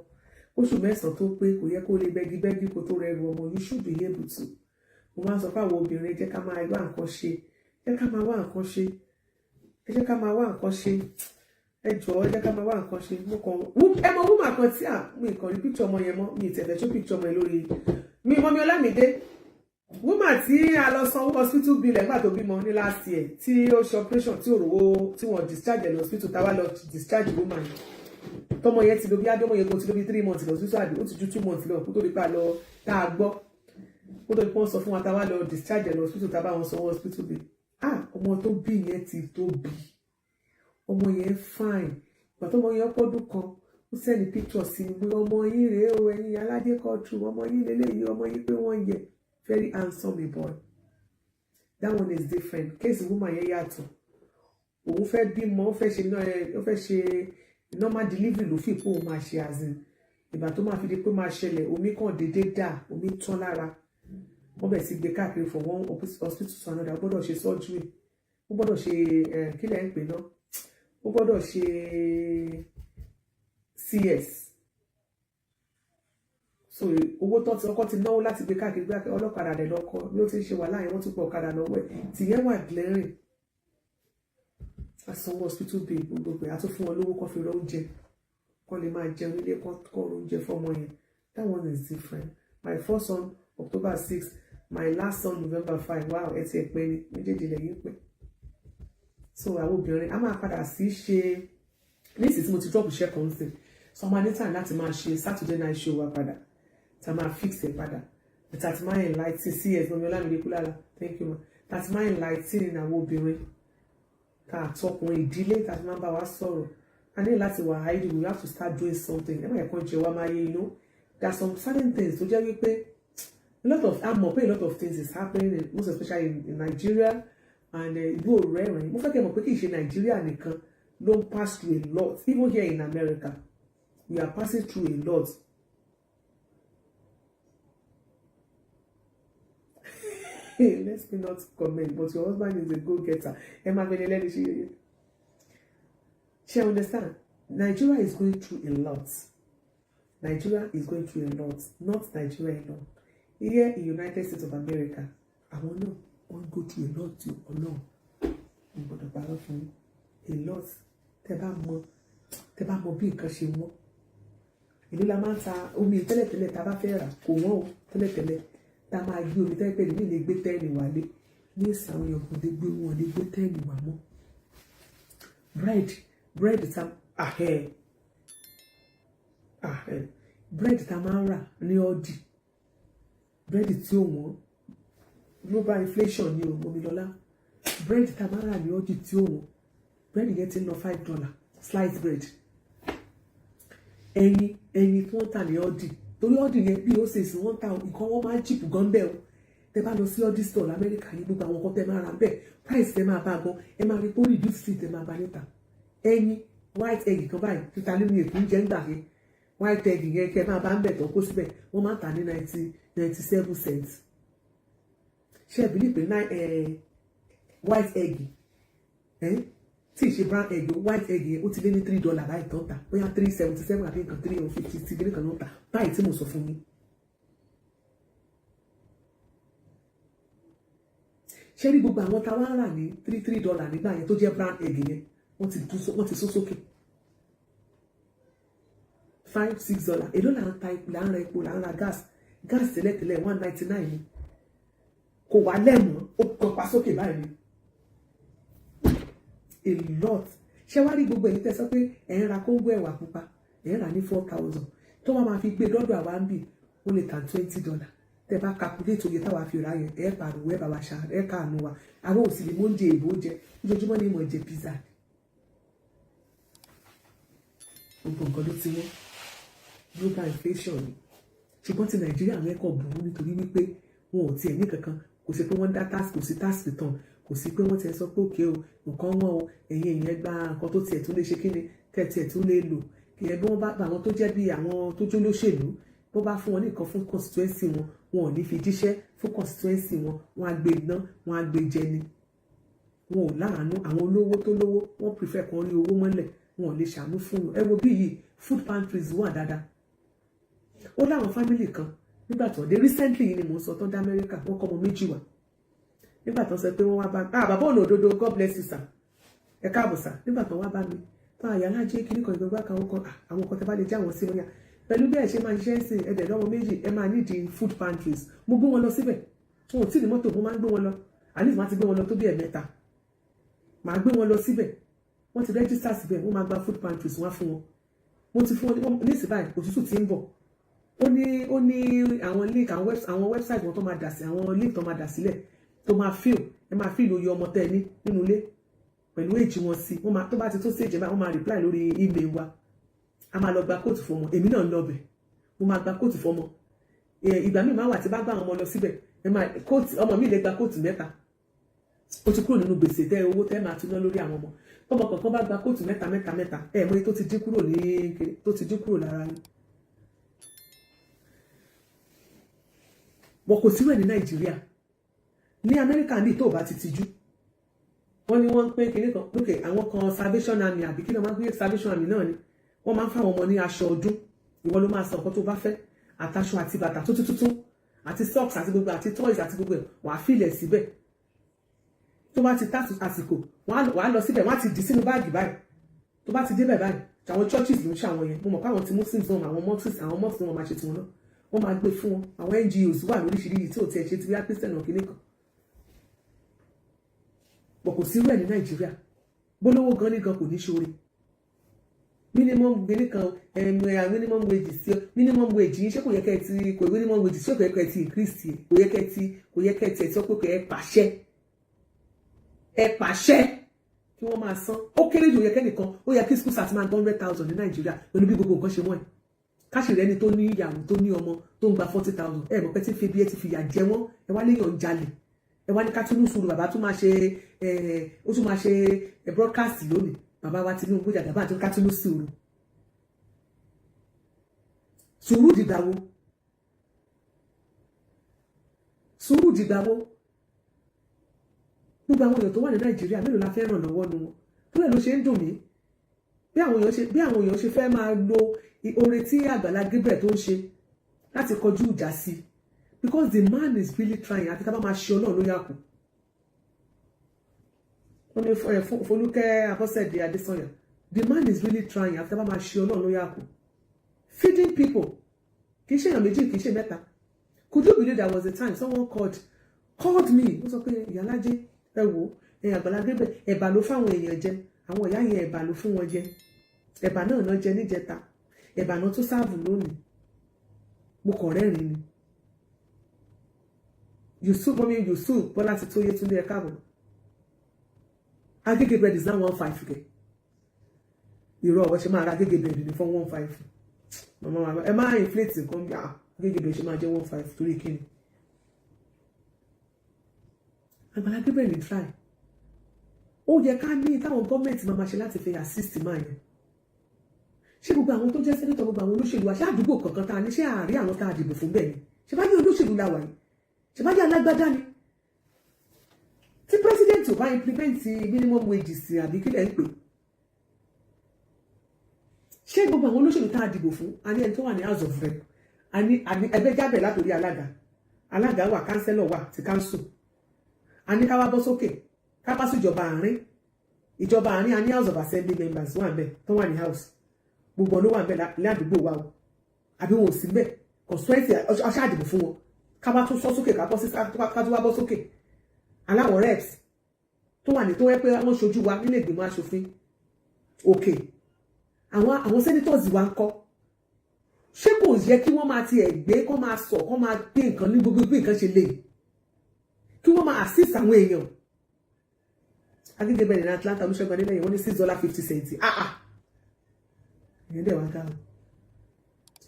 oṣù 9 tó pé, kò yẹ kó lè bẹ́gibẹ́gi kó tó rẹrù ọmọ. You should be able to. Mo máa ń sọ fáwọn obìnrin, jẹ́ ká máa wá nǹkan ṣe, jẹ́ ká máa wá nǹkan ṣe, ẹ jẹ́ ká máa wá nǹkan ṣe, ẹ jọ̀ọ́, ẹ jẹ́ ká máa wá nǹkan ṣe. Mo kàn ẹ mọ woman kan tí à mi kàn rí picture ọmọ yẹn mọ́, mi ìtẹ̀fẹ̀ tó picture ọmọ yẹn lórí mi. Mummy Ọlámídé, woman tí a lọ sanwó hospital bill ẹ̀gbà tó bímọ ní last year, tí ó ṣe operation tí òrówó, tí wọ́n discharge ẹ̀ lọ hospital, táwa lọ discharge woman yẹn, tọmọ yẹn ti lò bí adọmọ yẹn kò ti lò bí 3 months lọ hospital, àbí ó ti ju 2 months lọ kó tó di pa lọ tá a gbọ́, kó tó di pọ́n sọ fún wa, táwa lọ discharge ẹ̀ lọ hospital, tá a bá wọn sanwó hospital bill. Ah, ọmọ tó bí yẹn ti tó bí, ọmọ yẹn fine. Ìgbà tó ọmọ yẹn pọ́dún kan, ó send picture sí mi pé ọmọ yín rèé o, ẹ̀yin aládé kọ́ọ̀tù, ọmọ yín lélẹ́yìí, ọmọ yín pé wọ́n yẹ, very handsome boy. That one is different case. Woman yẹn yàtọ̀. Òun fẹ́ bímọ, ó fẹ́ ṣe, ó fẹ́ ṣe normal delivery ló fi pé òun máa ṣe, as in ìgbà tó máa fi di pé máa ṣẹlẹ̀, omi kàn déédéé dà, omi tán lára. Wọ́n bẹ̀rẹ̀ sí gbé káàkiri from one hospital to another. Ó gbọ́dọ̀ ṣe surgery, ó gbọ́dọ̀ ṣe, kí lẹ̀ ń pè náà, ó gbọ́dọ̀ ṣe CS. So owó tó ti ọkọ ti náwó láti gbé káàkiri, gbé ọlọ́kadà rẹ̀ lọ́kọ bí ó ti ń ṣe wà láàyè, wọ́n tún pọ̀ ọ̀kadà lọ́wọ́ ẹ̀. Tìyẹn wà glaring. Asanwó hospital bill gbogbo pé a tún fún wọn lówó kó fi rọ oúnjẹ, kó lè máa jẹun nílé, kó rọ oúnjẹ fọmọ yẹn. That one is different. My first son, October 6. My last son, November 5. Wow, ẹ ti ẹ̀ pẹ́ ni méjèèjì lẹ́yìn pẹ́. So àwọn obìnrin a máa padà sí ṣe nísìsiyìí tí mo ti drop iṣẹ́ kan sí, so a máa ní time láti máa ṣe Saturday night show wa padà, tá a máa fix ẹ̀ padà, tá a ti máa enlighten cs. Mummy Ọlámídé Kúlára, thank you ma. Tá a ti máa enlighten àwọn obìnrin, tá a tọkùnrin ìdílé, tá a ti máa bá wa sọ̀rọ̀. A ní láti wà idle. We have to start doing something. Ẹ má yẹ kán jẹ wá máa yé. There are some certain things tó jẹ́ wípé a lot of, a mọ̀ pé a lot of things is happening most especially in Nigeria and ìlú òrẹ́rìn. Mo fẹ́ kẹ́ mọ̀ pé kì í ṣe Nigeria nìkan ló ń pass through a lot. Even here in America, we are passing through a lot. Let's me not comment, but your husband is a go-getter. Ẹ máa gbẹni lẹ́nu ṣe yẹyẹ ṣe. Understand, Nigeria is going through a lot. Nigeria is going through a lot. Not Nigeria alone. Here in United States of America, àwọn náà wọ́n go through a lot too. Ọlọ́run, mo gbọ́dọ̀ parọ́ fún yín, a lot. Tẹ́ bá mọ̀, tẹ́ bá mọ̀ bí nǹkan ṣe wọ́n. Èló la máa ń ta omi tẹ́lẹ̀tẹ́lẹ̀? Tá a bá fẹ́ rà, kò wọ́n o tẹ́lẹ̀tẹ́lẹ̀. Tá a máa gbé omi tẹ́lẹ̀tẹ́lẹ̀ ní ilé gbé 10 wálé ní ìsìn, àwọn èèyàn kò lè gbé, wọn lè gbé 10 wá mọ́. Bread ta ahẹ́ ahẹ́, bread ta máa ń rà ní Aldi, bread tí ó wọ́n, global inflation ní o, Omilọ́lá. Bread ta máa ń rà ní Aldi tí ó wọ́n, bread yẹn ti ń lọ $5, slice bread. Ẹyin, ẹyin tí wọ́n tà ní Aldi, torí Aldi yẹn bí ó ṣe sí, wọ́n ta nǹkan, wọ́n máa ń cheap gan bẹ́ẹ̀ o. Tẹ bá lọ sí Aldi store lamẹ́ríkà yìí, gbogbo àwọn nǹkan tẹ máa rà bẹ́ẹ̀, price tẹ máa bá gan, ẹ máa rí pé ó reduce sí tẹ máa bá níta. Ẹyin white egg kan báyìí, títa nínú èkó ń jẹ́ ń gbà yẹn, white egg yẹn kẹ máa bá ń bẹ̀ tán kó síbẹ̀, wọ́n máa ń tà ní 97 cents. Ṣé ẹ believe pé nine white egg tí ì ṣe brown egg, white egg yẹn, ó ti lé ní $3 báyìí tó ń tà? Bóyá 3.77 àbí nǹkan 3.50 tí kìíní kan ló ń tà báyìí tí mo sọ fún yín. Ṣé rí gbogbo àwọn táwa ń rà ní $3 $3 nígbà yẹn tó jẹ́ brown egg yẹn, wọ́n ti sún sókè $5, $6. Èló là ń ta, là ń ra epo, là ń ra gas? Gas tẹ́lẹ̀tẹ́lẹ̀, 1.99 ni, kò wá lẹ́mọ̀, ó kàn pa sókè báyìí ni, a lot. Ṣé wá rí gbogbo èyí tẹ́ sọ pé ẹ̀ ń ra kóńgò ẹ̀wà pupa, ẹ̀ ń rà ní 4,000, tó wọ́n máa fi gbé dọ́dọ̀ àwa ń bì, wọ́n lè tà $20. Tẹ́ bá calculate oye táwa fi rà yẹn, ẹ̀ pariwo, ẹ̀ bá wa ṣá, ẹ̀ káànú wa. Àwọn òsì lè mú oúnjẹ èbó jẹ ojoojúmọ́ ní ìmọ̀ jẹ pizza. Gbogbo nǹkan ló ti wọ́n, global inflation ni. Ṣùgbọ́n ti Nàìjíríà yẹn kàn burú nítorí wípé wọn ò tiẹ̀ ní kankan. Kò sí pé wọ́n dá tax, kò sí tax return, kò sí pé wọ́n ti sọ pé okay o, nǹkan wọn o, ẹ̀yin èèyàn gba nǹkan tó tiẹ̀ tún lè ṣe kíni, tẹ̀ tiẹ̀ tún lè lò. Ìyẹn bí wọ́n bá àwọn tó jẹ́ bí àwọn tó jó lóṣèlú, bó bá fún wọn ní nǹkan fún constituency wọn, wọn ò ní fi jíṣẹ́ fún constituency wọn. Wọn á gbé iná, wọn á gbé jẹ ni. Wọn ò láàánú àwọn olówó tó lówó. Wọn prefer kan rí owó mọ́lẹ̀, wọn ò lè ṣàánú fún wọn. Ẹ wo bí yìí, food pantries wà dáadáa. Ó láwọn family kan nígbà tó dé recently yìí ni mò ń sọ, tó dé Amẹ́ríkà, wọ́n kọ́ ọmọ méjì wá. Nígbà tó sọ pé wọ́n wá bá ah, bàbá ọ̀nà òdodo, God bless you, sir, ẹ káàbọ̀ sir. Nígbà tó wá bá mi tó àyà alájẹ kíní kan, ìgbàgbọ́ àwọn kan, àwọn kan tẹ bá lè já wọn sí wọn yà pẹ̀lú bí ẹ ṣe máa ṣiṣẹ́ sí ẹ̀dẹ̀ lọ́wọ́ méjì, ẹ máa nídìí food pantries. Mo gbé wọn lọ síbẹ̀. Wọn ò tí ì ní mọ́tò. Mo máa ń gbé wọn lọ, at least máa ti gbé wọn lọ tó bí ẹ̀mẹ́ta. Màá gbé wọn lọ síbẹ̀, wọ́n ti register síbẹ̀, wọ́n máa gba food pantries wá fún wọn. Mo ti fún wọn ní ìsìn báyìí. Òtútù ti ń bọ̀. Ó ní àwọn link, àwọn website wọn tó máa dà sí, àwọn link tó máa dà sílẹ̀, tó máa fill. Ẹ máa fill oye ọmọ tẹ́ ẹ ní nínú ilé pẹ̀lú èjì wọn sí. Wọ́n máa tó bá ti tó sí èjì báyìí, wọ́n máa reply lórí email wa. A máa lọ gba coat fọmọ. Èmi náà ń lọ bẹ̀, mo máa gba coat fọmọ. Ìgbà míì máa wà tí bá gbà àwọn ọmọ lọ síbẹ̀, ẹ máa coat ọmọ mi lè gba coat mẹ́ta, ó ti kúrò nínú gbèsè tẹ owó tẹ máa tún ná lórí àwọn ọmọ. Tọmọ kọ̀ọ̀kan bá gba coat mẹ́ta mẹ́ta mẹ́ta, ẹ mọ iye tó ti dín kúrò ní tó ti dín kúrò lára yín. Wọn kò síwẹ̀ ní Nàìjíríà. Ní Amẹ́ríkà ní tó bá ti tijú, wọ́n ní wọ́n ń pín kinní kan lókè, àwọn kan Salvation Army, àbí kí ló máa ń pín? Salvation Army náà ni wọ́n máa ń fáwọn ọmọ ní aṣọ ọdún. Ìwọ ló máa sọ nǹkan tó bá fẹ́, àtàṣọ àti bàtà tuntun tuntun àti socks àti gbogbo àti toys àti gbogbo ẹ̀, wàá filẹ̀ síbẹ̀. Tó bá ti tá àsìkò, wàá lọ síbẹ̀, wọ́n á ti dì sínú báàgì báyìí. Tó bá ti débẹ̀ báyìí, àwọn churches ló ń ṣe àwọn yẹn. Mo mọ̀ pé àwọn ti Muslims náà, àwọn mosques, àwọn mosques náà, wọ́n máa ṣe tiwọn náà, wọ́n máa gbé fún wọn. Àwọn NGOs wà lóríṣiríṣi tí ò tiẹ̀ ṣe ti bí Christian náà kìíní kan bọ̀. Kò sí rẹ̀ ní Nàìjíríà. Gbólówó gan ní gan kò ní ṣoore. Minimum gbélé kan, minimum wage sí minimum wage yìí, ṣé kò yẹ kẹ́ ẹ ti kò minimum wage, ṣé kò yẹ kẹ́ ẹ ti increase? Kò yẹ kẹ́ ẹ ti kò yẹ kẹ́ ẹ ti ẹ sọ pé kẹ́ ẹ pàṣẹ, ẹ pàṣẹ kí wọ́n máa san ó kéré jù. Ó yẹ kẹ́nìkan, ó yẹ kí school start máa gba 100,000 ní Nàìjíríà pẹ̀lú bí gbogbo nǹkan ṣe wọ́n ẹ̀. Káṣí rẹ ni tó ní ìyàwó, tó ní ọmọ, tó ń gba 40,000. Ẹ mọ̀ pé tí fi bí ẹ ti fìyà jẹ wọ́n. Ẹ wá léèyàn ń jalè, ẹ wá ní ká tún sùúrù. Bàbá tún máa ṣe, ó tún máa ṣe broadcast lónìí. Bàbá wa Tinubu jàgàbá àti ká tún sùúrù. Sùúrù dìgbà wo? Sùúrù dìgbà wo? Gbogbo àwọn èèyàn tó wà ní Nàìjíríà, mélòó la fẹ́ ràn lọ́wọ́ nu wọn? Tó lè ló ṣe ń dùn mí bí àwọn èèyàn ṣe fẹ́ máa lo oore tí Àgbàlá Gabriel tó ń ṣe láti kọjú ìjà sí, because the man is really trying. Àti ká bá máa ṣe Ọlọ́run ló yà kù. Wọ́n ní Folúkẹ́ Abọ́sẹ̀dé Adésànyà, the man is really trying. Àti ká bá máa ṣe Ọlọ́run ló yà kù. Feeding people, kì í ṣe èèyàn méjì, kì í ṣe mẹ́ta. Could you believe there was a time someone called me? Ó sọ pé, "Ìyálájé, ẹ wò ẹ, Àgbàlá Gabriel, ẹ̀bà ló fáwọn èèyàn jẹ. Àwọn ìyá yẹn, ẹ̀bà ló fún wọn jẹ. Ẹ̀bà náà náà jẹ níjẹta, ẹ̀bà náà tún serve lónìí." Mo kàn rẹ́rìn ni. Yusuf, mọ́mí Yusuf Bọ́lá ti tó Yétúndé, ẹ káàbọ̀. Agége bread is now 1.5 kẹ. Irọ́, ọ̀wọ́ ṣe máa ra agége bread ní fún 1.5? Màmá wa, ẹ máa inflate nǹkan bí. Ah, agége bread ṣe máa jẹ́ 1.5? Torí kí ni? Àgbàlá Gabriel try. Ó yẹ ká ní táwọn gọ́ọ̀mẹ̀ntì máa ma ṣe láti fi assist máa yẹn. Ṣé gbogbo àwọn tó jẹ́ senator, gbogbo àwọn olóṣèlú wa, ṣé àdúgbò kankan tá a ní, ṣé àárí àwọn tá a dìbò fún bẹ́ẹ̀ ni? Ṣé bá yẹ olóṣèlú la wà yìí? Ṣé bá yẹ alágbádá ni? Tí president ò bá implement minimum wages, àbí kílẹ̀ ń pè, ṣé gbogbo àwọn olóṣèlú tá a dìbò fún, a ní ẹni tó wà ní House of Rep, a ní ẹgbẹ́ jábẹ̀ látòrí alága. Alága wà, councillor wà, ti council. A ní ká wá bọ́ sókè, ká bá sí ìjọba àárín. Ìjọba àárín, a ní House of Assembly members wà ńbẹ̀, tó wà ní house. Gbogbo ló wà ńbẹ̀ ládùúgbò wa o, àbí wọn ò sí ńbẹ̀? Constituency ọṣà àdìbò fún wọn. Ká bá tún sọ sókè, ká bọ́ sí, ká tún wá bọ́ sókè, aláwọ̀ reps tó wà ní, tó wẹ́ pé wọ́n ṣojú wa nílé ìgbìmọ̀ aṣòfin òkè. Àwọn senators wa ń kọ́? Ṣé kò yẹ kí wọ́n máa tiẹ̀ gbé, kó máa sọ, kó máa gbé nǹkan ní gbogbo bí nǹkan ṣe lè, kí wọ́n máa assist àwọn èèyàn? Agége bẹ̀rẹ̀ ní Atlanta, Olúṣẹ́gun Adélẹ́yìn, wọ́n ní $6.50. Ah ah, ìyẹn dẹ̀ wá ga o.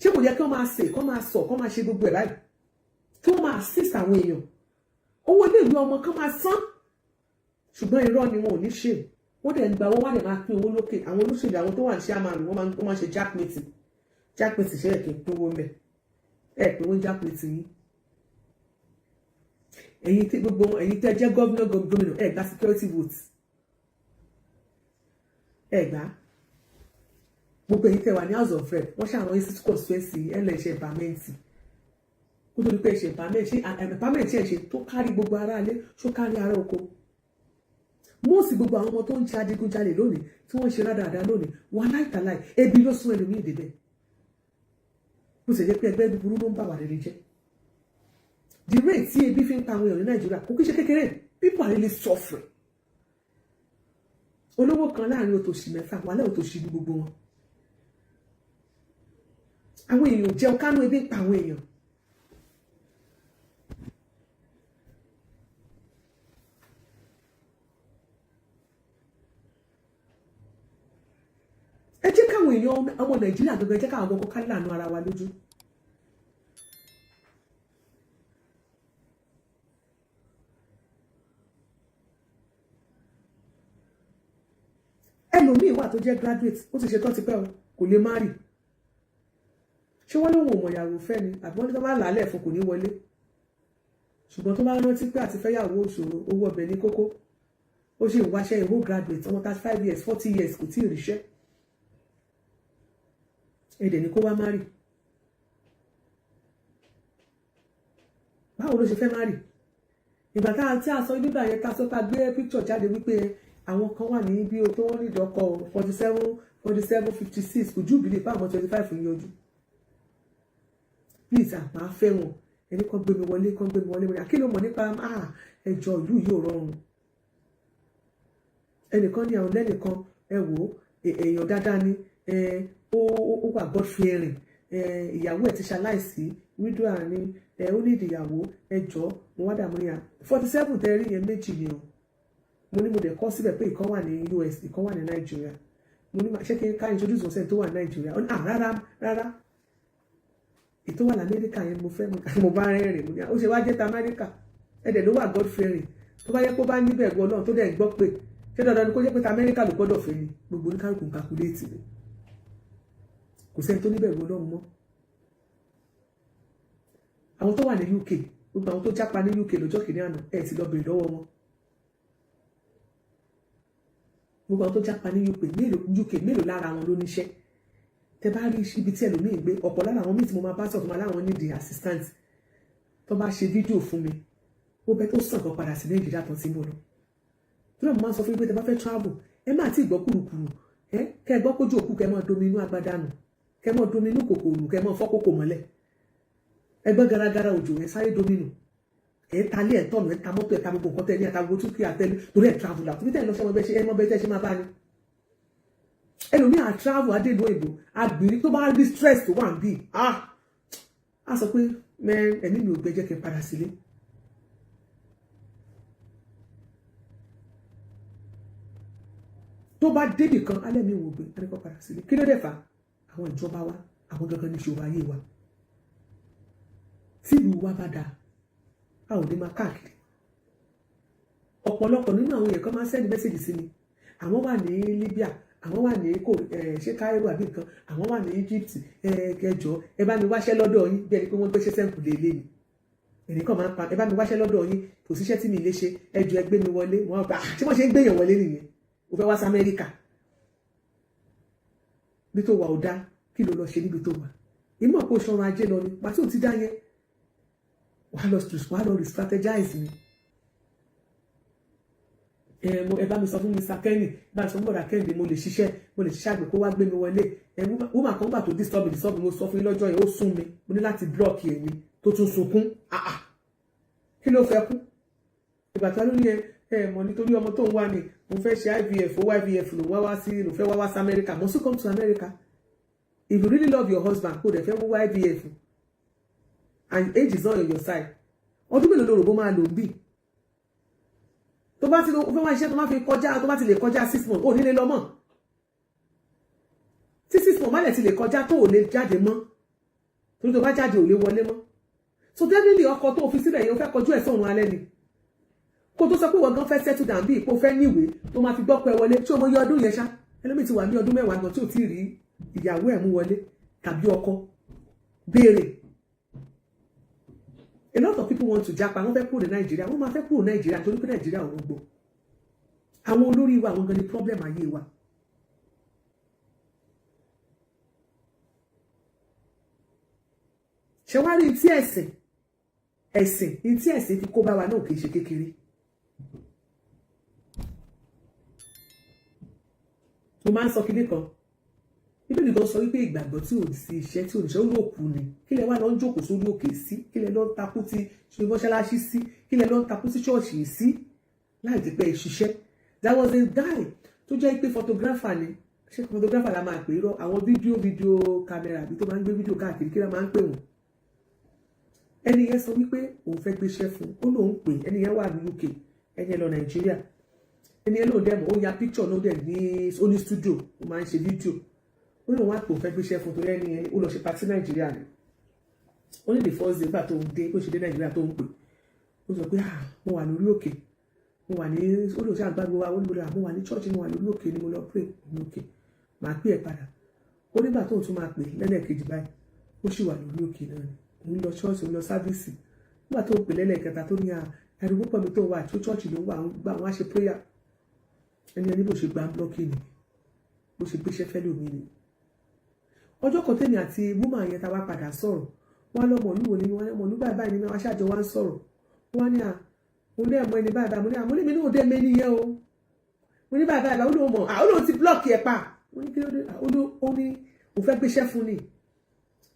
Ṣé kò yẹ kí wọ́n máa ṣe, kó máa sọ, kó máa ṣe gbogbo ẹ̀ báyìí, kí wọ́n máa assist àwọn èèyàn, owó iléèwé ọmọ kan máa san? Ṣùgbọ́n irọ́ ni, wọn ò ní ṣe. Wọ́n dẹ̀ ń gba owó, wọ́n dẹ̀ máa pín owó lókè. Àwọn olóṣèlú, àwọn tó wà ní chairman, wọ́n máa ṣe jack meeting. Jack meeting, ṣe é kí n pín owó mẹ́ ẹ̀ pín owó jack meeting yìí? Ẹ̀yin tí gbogbo ẹ̀yin tẹ́ jẹ́ gómìnà, gómìnà, ẹ̀ gba security vote, ẹ̀ gbà. Gbogbo ẹ̀yin tẹ́ wà ní House of Rep, wọ́n ṣàwọn institute constituency ẹ̀ lè ṣe empowerment. Kó tó di pé ṣe empowerment, ṣe empowerment ṣe ṣe tó kárí gbogbo ará ilé, ṣó kárí ará oko? Mọ́ọ̀sì gbogbo àwọn ọmọ tó ń ṣe adigunjalè lónìí, tí wọ́n ń ṣe rádaràda lónìí, wà láìtàláì, ebi ló sún ẹlòmíì débẹ̀. Bó ṣe jẹ́ pé ẹgbẹ́ búburú ló ń bà wà rere jẹ́. The rate tí ebi fi ń pa àwọn èèyàn ní Nàìjíríà kò kí ṣe kékeré. People are really suffering. Olówó kan láàrin òtòṣì mẹ́fà, wàhálà, òtòṣì ní gbogbo wọn. Àwọn èèyàn jẹun kánú, ebi ń pa àwọn èèyàn. Ẹ jẹ́ káwọn èèyàn ọmọ Nàìjíríà gbogbo, ẹ jẹ́ káwọn gbogbo ká lànà ara wa lójú. Ẹlòmíì wà tó jẹ́ graduate, ó ti ṣe tán tipẹ́ o, kò lè má rì. Ṣé wọ́n lóun ò mọ̀ ìyàwó fẹ́ ni, àbí wọ́n ní tó bá làálẹ̀ fún, kò ní wọlé? Ṣùgbọ́n tó bá rántí pé àti fẹ́yàwó òṣòro, owó ọbẹ̀ ní kókó, ó sì ń wáṣẹ́. Ìwó graduate, ọmọ 35 years, 40 years, kò tí ì ríṣẹ́. Ẹ̀dẹ̀ ni kó wá marry. Báwo ló ṣe fẹ́ marry? Ìgbà tá a tí a sọ nígbà yẹn, tá a sọ pé a gbé picture jáde wípé àwọn kan wà ní bí o tó wọ́n ní ìdọ́kọ̀ 47, 47, 56, kò jù bílẹ̀ fáwọn 25 ń yọjú. Please, àmà fẹ́ wọn. Ẹni kan gbé mi wọlé, kan gbé mi wọlé. Wọlé, kí ló mọ̀ nípa ẹjọ́ ìlú yìí? Ò rọrùn. Ẹnìkan ní àwọn lẹ́nìkan, ẹ wò ó, èèyàn dáadáa ni, ó wà God fearing, ìyàwó ẹ̀ ti ṣaláìsí, widow ni, ó ní ìdìyàwó, ẹ jọ. Mo wá dààmú ní à 47 tẹ́ rí yẹn, méjì ni o. Mo ní mo dẹ̀ kọ́ síbẹ̀ pé ìkan wà ní US, ìkan wà ní Nàìjíríà. Mo ní ṣé kí n ká introduce wọn sẹ́ni tó wà ní Nàìjíríà? Ó ní à, rárá rárá, ètò wà lamẹ́ríkà yẹn mo fẹ́. Mo bá rẹ́rìn. Mo ní ó ṣe wá jẹ́ ta Amẹ́ríkà? Ẹ̀dẹ̀ ló wà God fearing, tó bá yẹ kó bá níbẹ̀ gbọ́ náà, tó dẹ̀ gbọ́ pé ṣé dandan ni kó jẹ́ pé ta Amẹ́ríkà ló gbọ́dọ̀ fẹ́ ni? Gbogbo oníkálukú calculate ni. Kò sẹ́ni tó níbẹ̀rù Ọlọ́run mọ́. Àwọn tó wà ní UK, gbogbo àwọn tó jápa ní UK lọ́jọ́ kìíní àná, ẹ̀ ti lọ bèrè lọ́wọ́ wọn. Gbogbo àwọn tó jápa ní UK mélòó, UK mélòó lára wọn ló níṣẹ́? Tẹ bá rí ibi tí ẹlòmíì gbé, ọ̀pọ̀ lára àwọn míì tí mo máa bá sọ̀tún máa láwọn need assistant, tó bá ṣe fídíò fún mi, ó bẹ tó sàn kan padà sí Nàìjíríà tó ti ń bọ̀ lọ. Tó náà, mo máa ń sọ fún yín pé tẹ bá fẹ́ travel, ẹ má tí ì gbọ́ kùrukùru, ẹ kẹ́ ẹ gbọ́ kójú òkú, kẹ́ ẹ máa domi inú agbádá nù. Kẹ́ mọ́ dominú kòkò nù, kẹ́ mọ́ fọ́ kòkò mọ́lẹ̀. Ẹgbẹ́ garagara òjò, ẹ sáré dominú, ẹ ta lé, ẹ tọ̀nù, ẹ ta mọ́tò, ẹ ta gbogbo nǹkan tẹ́ ní, ẹ ta gbogbo túkìá tẹ́lẹ̀ torí ẹ travel out. Torí tẹ́ ẹ lọ sọ́mọ bẹ́ẹ̀ ṣe ẹ mọ́ bẹ́ẹ̀ tẹ́ ṣe máa bá ní. Ẹlòmíì à travel adélu òyìnbó agbèrè, tó bá rí stress tó wà ń bì, ah, á sọ pé mẹ ẹ̀mí mi ò gbẹ, jẹ́ kí n padà sílé. Tó bá débì kan alẹ́ mi wò gbé, ẹni kọ́ padà sílé. Kí ló dé fà? Àwọn ìjọba wa, àwọn gangan ní ìṣòro ayé wa. Tí ìlú wa bá dáa, a ò ní máa káàkiri. Ọ̀pọ̀lọpọ̀ nínú àwọn èèyàn kan máa ń send message sí mi. Àwọn wà ní Libya, àwọn wà ní kò ṣé Cairo àbí nǹkan, àwọn wà ní Egypt. Kẹjọ, ẹ bá mi wáṣẹ́ lọ́dọ̀ yín. Bí ẹni pé wọ́n gbéṣẹ́ sẹ́ǹkù lé lé mi, ẹnìkan máa ń pa, ẹ bá mi wáṣẹ́ lọ́dọ̀ yín, kò síṣẹ́ tí mi lè ṣe, ẹ jọ̀ọ́, ẹ gbé mi wọlé. Wọ́n gbà tí wọ́n ṣe ń gbéyàn wọlé nìyẹn. O fẹ́ wá sí Amẹ́ríkà, bí tó wà ò dá, kí ló lọ ṣe níbi tó wà? Ìmọ̀ kó ṣọrun ajé lọ ni pàtó ti dá yẹn. Wàá lọ re-strategize ni. Ẹ mo ẹ bá mi sọ fún Mr. Kenny, bá mi sọ fún bọ̀dà Kenny, mo lè ṣiṣẹ́ àgbẹ̀, kó wá gbé mi wọlé. Ẹ woman kan gbà tó disturb mi, mo sọ fún yín lọ́jọ́ yẹn, ó sún mi, mo ní láti block ẹ̀ ni. Tó tún sunkún, ah ah, kí ló fẹ́ kú? Ìgbà tó ló ní ẹ ẹ mọ̀ nítorí ọmọ tó ń wá ni mo fẹ́ ṣe IVF, owó IVF ló wá wá sí, ló fẹ́ wá wá sí America. Must you come to America? If you really love your husband, kó dẹ̀ fẹ́ wá IVF and age is not on your side, ọdún mélòó ló rò bó máa lò ń bì? Tó bá ti fẹ́ wá iṣẹ́, tó bá fi kọjá, tó bá ti lè kọjá 6 months, ò ní lè lọ mọ́. Tí 6 months má lẹ̀ ti lè kọjá, tó ò lè jáde mọ́, torí tó bá jáde, ò lè wọlé mọ́. So definitely, ọkọ tó fi sílẹ̀ yẹn, ó fẹ́ kọjú ẹ̀ sọ̀run alẹ́ ni. Kó tó sọ pé wọ́n gan fẹ́ settle down, bí ipò fẹ́ níwèé tó máa fi gbọ́ pẹ́ wọlé, tí o mọ iye ọdún yẹn ṣá? Ẹlòmíì ti wà ní ọdún 10 gan tí ò tí ì rí ìyàwó ẹ̀ mú wọlé tàbí ọkọ. Béèrè. A lot of people want to japa. Wọ́n fẹ́ kúrò ní Nàìjíríà, wọ́n máa fẹ́ kúrò ní Nàìjíríà torí pé Nàìjíríà ò rọgbọ. Àwọn olórí wa, àwọn gan ni problem ayé wa. Ṣé wá rí tí ẹ̀sìn tí ẹ̀sìn fi kó bá wa náà kì í ṣe kékeré. Mo máa ń sọ kinní kan. Bíbélì gan sọ wípé ìgbàgbọ́ tí ò sí iṣẹ́, tí ò ní ṣe, ó lóòkù ni. Kí lẹ wá lọ ń jókòó sórí òkè sí? Kí lẹ lọ ń takú ti ṣe mọ́ṣáláṣí sí? Kí lẹ lọ ń takú sí ṣọ́ọ̀ṣì sí láì ti pẹ́ ṣiṣẹ́? There was a guy tó jẹ́ pé photographer ni. Ṣé photographer la máa pè é? Rọ àwọn fídíò camera àbí tó máa ń gbé fídíò káàkiri, kí ló máa ń pè wọ́n? Ẹni yẹn sọ wípé òun fẹ́ gbéṣẹ́ fún un. Ó lóun pè, ẹni yẹn wà ní UK, ẹni yẹn lọ Nàìjíríà. Ẹni yẹn lóun dẹ̀ mọ̀, ó ya picture náà dẹ̀ ní, ó ní studio, ó máa ń ṣe fídíò. Ó lóun wá pè, òun fẹ́ gbéṣẹ́ fún un, torí ẹni yẹn ó lọ ṣe party Nàìjíríà ni. Ó ní the first day nígbà tó ń dé, bó ṣe dé Nàìjíríà tó ń pè, ó sọ pé, "Ah, mo wà lórí òkè, mo wà ní," ó lóun ṣe àgbàgbọ́ wa, ó ní mo wà ní church, mo wà lórí òkè ni, mo lọ pray ní òkè, màá pè ẹ́ padà. Ó nígbà tóun tún máa pè lẹ́lẹ́kejì báyìí, ó sì wà lórí òkè náà ni, òun lọ ṣọ́ọ̀ṣì, òun lọ service. Nígbà tó ń pè lẹ́lẹ́kẹta, tó ní ariwo pọ̀ mi tó wà tó church ló wà, gbà wọ́n á ṣe prayer. Ẹni bó ṣe gba blocking ni, bó ṣe gbéṣẹ́ fẹ́ lómi ni. Ọjọ́ kan tèmi àti woman yẹn ta wá padà sọ̀rọ̀, wọ́n lọ́mọ olúwo ni wọ́n, ọmọ olú báyìí báyìí ni wọ́n. Aṣáájọ wá ń sọ̀rọ̀, wọ́n ní à mo ní ẹ̀mọ́ ẹni báyìí báyìí. Mo ní à mo ní mi náà dé mẹ́ni yẹn o. Mo ní báyìí báyìí báyìí. Ó lóun mọ̀, ó lóun ti block ẹ̀ pa. Mo ní kí ló dé? Ó ní òun fẹ́ gbéṣẹ́ fún ni.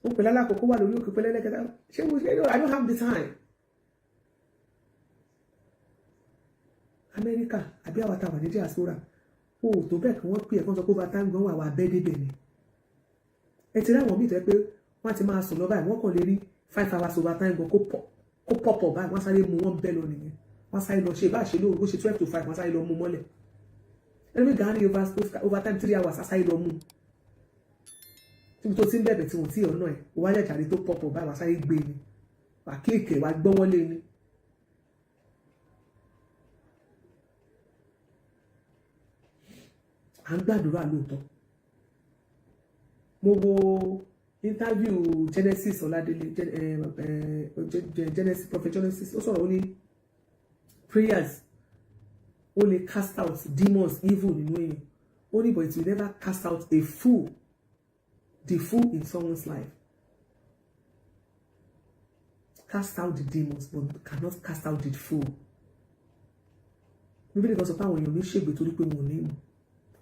Ó pè lálákòókò, wà lórí òkè pẹ́lẹ́lẹ́kẹta. Ṣé mo ṣe? I don't have the time. Amẹ́ríkà àbí àwọn àtàwọn ní diaspora, o ò tó bẹ́ẹ̀ kí wọ́n pè é kí wọ́n sọ pé overtime gan wà, wà bẹ́ẹ̀ débẹ̀ ni. Ẹ ti ráwọn míì tó yẹ pé wọ́n ti máa sùn lọ báyìí, wọ́n kàn lè rí 5 hours overtime gan kó pọ̀pọ̀ báyìí, wọ́n sáré mú wọn bẹ́ẹ̀ lọ nìyẹn. Wọ́n sáré lọ ṣe ìbá ṣe lóru, bó ṣe 4:40, wọ́n sáré lọ mú mọ́lẹ̀. Ẹni gan ní overtime 3 hours, sáré lọ mú tíbi tó ti ń bẹ̀bẹ̀ tí wọ́n ti ọ̀nà ẹ̀ wọ́n á jàre tó pọ̀pọ̀ báyìí, wọ́n sáré gbé ni, wà kílìkì, wà gbọ́wọ́lé ni. À ń gbàdúrà lóòótọ́. Mo wo interview Genesis Ọládélé, Genesis, Prophet Genesis. Ó sọ̀rọ̀, ó ní prayers ó lè cast out demons, evil nínú èèyàn. Ó ní but it will never cast out a fool, the fool in someone's life. Cast out the demons but cannot cast out the fool. Bíbélì kan sọ pé àwọn èèyàn ní ṣègbè torí pé wọn ò ní ìmọ̀.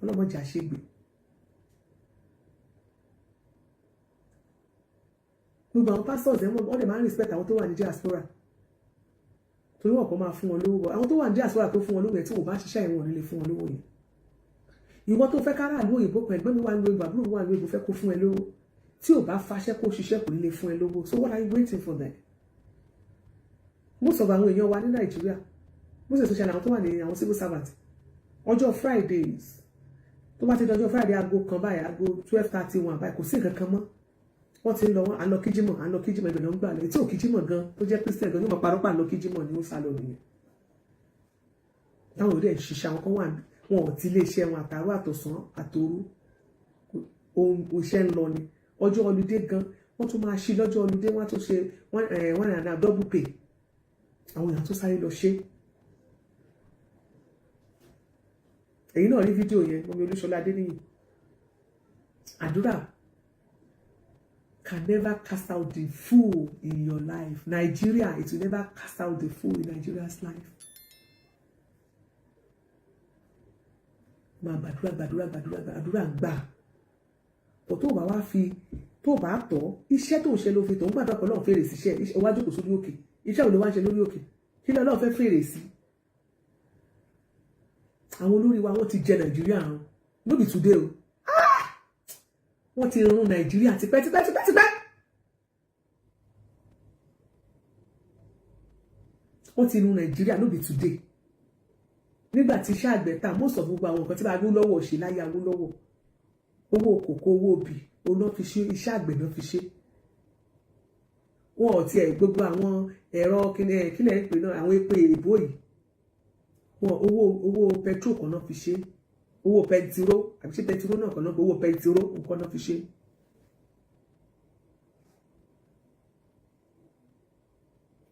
Ọlọ́mọdé àṣègbè. Gbogbo àwọn pastors ẹ̀, wọ́n dẹ̀ máa ń respect àwọn tó wà ní diaspora, torí wọn kàn máa fún wọn lówó. Àwọn tó wà ní diaspora tó fún wọn lówó yẹn, tí wọn bá ṣiṣẹ́ yẹn, wọn ò ní lè fún wọn lówó yẹn. Ìwọ tó fẹ́ kára ìlú òyìnbó kan, ẹ̀gbọ́n mi wà ní òyìnbó, àbúrò mi wà ní òyìnbó, fẹ́ kó fún ẹ lówó, tí ò bá faṣẹ́ kó ṣiṣẹ́, kò ní lè fún ẹ lówó. So what are you waiting for then? Most of àwọn èèyàn wa ní Nàìjíríà, most especially àwọn tó wà ní àwọn civil servant, ọjọ́ Fridays, tó bá ti di ọjọ́ Friday, aago 1 báyìí, aago 12:31 báyìí, kò sí nǹkan kan mọ́. Wọ́n ti ń lọ, wọ́n à ń lọ kíjímọ̀, à ń lọ kíjímọ̀. Ìbẹ̀rẹ̀ ń gbà lọ. Ètí ò kíjímọ̀ gan tó jẹ́ Christian gan yóò máa parọ́ pà ń lọ kíjímọ̀ ni, ó sá lọ nìyẹn. Táwọn òde ẹ̀ ṣiṣẹ́, àwọn kan wà, wọn ò ti ilé iṣẹ́ wọn àtàrọ̀ àtọ̀sán àtòru, ohun iṣẹ́ ń lọ ni. Ọjọ́ holiday gan, wọ́n tún máa ṣí lọ́jọ́ holiday, wọ́n á tún ṣe one and a half double pay. Àwọn èèyàn tún sáré lọ ṣe. Èyí náà rí fídíò yẹn, mummy Olúṣọlá Adéníyì. Àdúrà can never cast out the fool in your life. Nigeria, it will never cast out the fool in Nigeria's life. Máa gbàdúrà, gbàdúrà, gbàdúrà, gbàdúrà, gbà pọ̀. Tó bá wá fi tó bá tọ̀, iṣẹ́ tó ń ṣe ló fi tó ń gbàdúrà pẹ̀lú ọ̀hún fèrè síṣẹ́ iwájú kò sórí òkè. Iṣẹ́ wo ló wá ń ṣe lórí òkè? Kí ló Ọlọ́run fẹ́ fèrè sí? Àwọn olórí wa, wọ́n ti jẹ Nàìjíríà run. No be today o. Wọ́n ti run Nàìjíríà tipẹ́ tipẹ́ tipẹ́ tipẹ́. Wọ́n ti run Nàìjíríà, no be today. Nígbà tí iṣẹ́ àgbẹ̀ ta, most of gbogbo àwọn nǹkan tí Awólọ́wọ̀ ṣe láyé Awólọ́wọ̀, owó kòkó, owó obì, òun náà fi ṣe iṣẹ́ àgbẹ̀ náà fi ṣe. Wọn ò tiẹ̀ gbogbo àwọn ẹ̀rọ kílẹ̀ ń pè náà, àwọn epo èèbó yìí, wọn owó petrol kan náà fi ṣe, owó pẹntiró, àbí ṣé pẹntiró náà kan náà, owó pẹntiró nǹkan náà fi ṣe.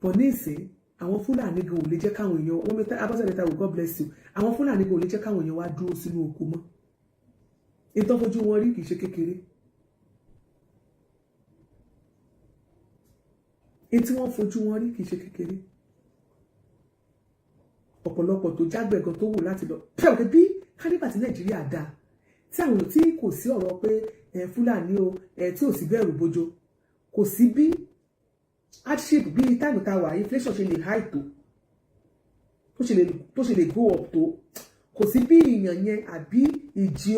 Bọ̀ ní ìsìn, àwọn Fúlàní gan ò lè jẹ́ káwọn èèyàn wọ́n mi. Abọ́sẹ̀lẹ̀ ta, God bless you. Àwọn Fúlàní gan ò lè jẹ́ káwọn èèyàn wá dúró sínú oko mọ́. Ìtọ́fojú wọn rí kì í ṣe kékeré. Ètí wọ́n fojú wọn rí kì í ṣe kékeré. Ọ̀pọ̀lọpọ̀ tó jágbẹ̀ gan tó wù láti lọ pẹ́ bí kánífà tí Nàìjíríà dáa, tí àwọn èèyàn tí kò sí ọ̀rọ̀ pé Fúlàní o, tí ò sí bẹ̀rù bojo, kò sí bí hardship bí time tá a wà, inflation ṣe lè high tó, tó ṣe lè go up tó, kò sí bí ìyàn yẹn àbí ìjì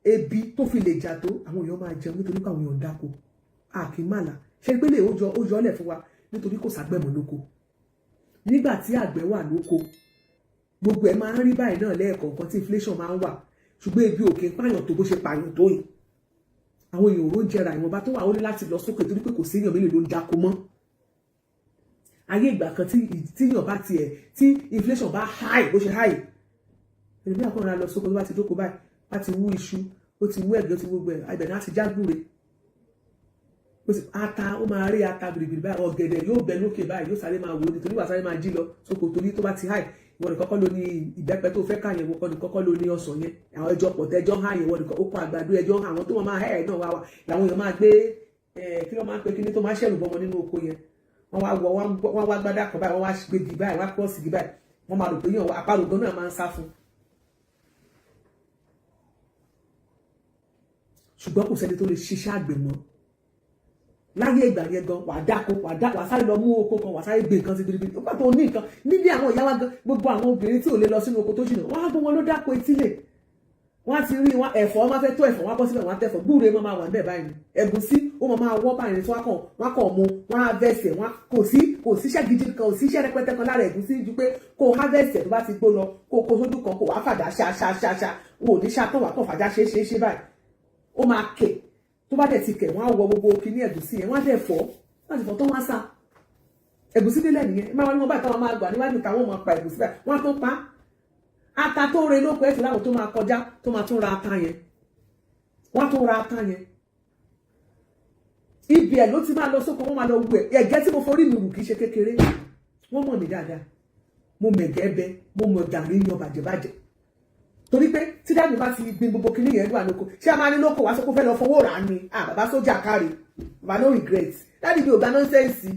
ebi tó fi lè jà tó, àwọn èèyàn máa jẹun, nítorí pé àwọn èèyàn ń dáko. Àkínmàlà ṣe pé lè ó jọ ọ́lẹ̀ fún wa, nítorí kò ságbẹ̀mọ̀ lóko. Nígbà tí àgbẹ̀ wà lóko, gbogbo ẹ̀ máa ń rí báyìí náà lẹ́ẹ̀kọ̀ọ̀kan tí inflation máa ń wà, ṣùgbọ́n ebi ò kí ń pààyàn tó bó ṣe pààyàn tó yìí. Àwọn èèyàn òró ń jẹrà, ìwọ̀nba tó wà, ó ní láti lọ sókè, torí pé kò sí èèyàn mélòó ló ń dáko mọ́. Ayé ìgbà kan tí tíyàn bá tiẹ̀ tí inflation bá high bó ṣe high, èmi àkọ́rọ̀ lọ sóko, tó bá ti dóko báyìí, bá ti wú iṣu, ó ti wú ẹ̀gẹ́, ó ti gbogbo ẹ̀, ibẹ̀ náà ti jágúre, ata, ó máa rí ata gbìrìgbìrì báyìí, ọ̀gẹ̀dẹ̀ yóò bẹ lókè báyìí, yóò sáré máa wò ó, nítorí wà sáré máa jí lọ sóko, torí tó bá ti high, ìwọ nìkan kọ́ ló ní ìbẹ́pẹ tó fẹ́ ká yẹn, ìwọ nìkan kọ́ ló ní ọsàn yẹn, àwọn ẹjọ́ pọ̀ tẹ́jọ́ hàn yẹn, ìwọ nìkan ó kọ́ àgbàdo ẹjọ́ hàn, àwọn tó wọn máa hẹ́ ẹ̀ náà wá wà làwọn èèyàn máa gbé. Kí ló máa ń pe kíní tó máa ṣẹ̀rù bọ́mọ nínú oko yẹn? Wọ́n wá wọ, wọ́n wá gbádà kan báyìí, wọ́n wá gbé gì báyìí, wọ́n á kírọ́ọ̀sì gì báyìí, wọ́n máa rò pé yàn àparò gan náà máa ń sá fún. Ṣùgbọ́n kò sẹ́ni tó lè ṣiṣẹ́ àgbẹ̀ mọ́ láyé ìgbà yẹn gan. Wà á dáko, wà á dá, wà á sáré lọ mú oko kan, wà á sáré gbé nǹkan sí biribiri nígbà tó ní nǹkan níbi. Àwọn ìyá wa gan, gbogbo àwọn obìnrin tí ò lè lọ sínú oko tó jìnnà, wọ́n á gbọ́ wọn ló dáko etílé, wọ́n á ti rí wọn ẹ̀fọ́, wọ́n á fẹ́ tó ẹ̀fọ́, wọ́n á bọ́ síbẹ̀, wọ́n á tẹ̀fọ́. Gbúre máa wà níbẹ̀ báyìí, ẹ̀gúsí ó máa wọ́ báyìí, tí wọ́n kàn mú, wọ́n á vẹ̀sẹ̀ wọ́n. Kò síṣẹ́ gidi kan, kò síṣẹ́ rẹpẹtẹ kan lára ẹ̀gúsí ju pé kó harvest ẹ̀, tó bá ti gbó lọ, kó kó sójú kan, kó wàá fàdá ṣá ṣá ṣá ṣá, wò ní ṣá tán, wàá kàn fàdá ṣe ṣe ṣe báyìí, ó máa kẹ̀. Tó bá dẹ̀ ti kẹ̀, wọ́n á wọ gbogbo kíní ẹ̀gúsí yẹn, wọ́n á dẹ̀ fọ́ láti fọ́ tó, wọ́n á sá ẹ̀gúsí délẹ̀ nìyẹn. Máa wọ́n ní wọ́n báyìí, táwọn máa gbà níwájú, táwọn máa pa ẹ̀gúsí báyìí, wọ́n á tún pa ata tó re lóko ẹ̀sìn láwọn tó máa kọjá, tó máa tún ra ata yẹn, wọ́n á tún ra ata yẹn. Ibi ẹ̀ ló ti máa lọ sóko, wọ́n máa lọ wú ẹ̀. Ẹ̀gẹ́ tí mo forí mi rù kì í ṣe kékeré. Wọ́n mọ̀ mí dáadáa, mo mẹ̀gẹ́ bẹ, mo mọ̀ gàrí yan bàjẹ́bàjẹ́, torí pé tí dáàbò bá ti gbin gbogbo kinní yẹn wà lóko, ṣé a máa ní lóko wá sọ pé fẹ́ lọ fowó rà á ni? Ah, bàbá sójà káre, bàbá no regret. Daddy mi ò gba nonsense.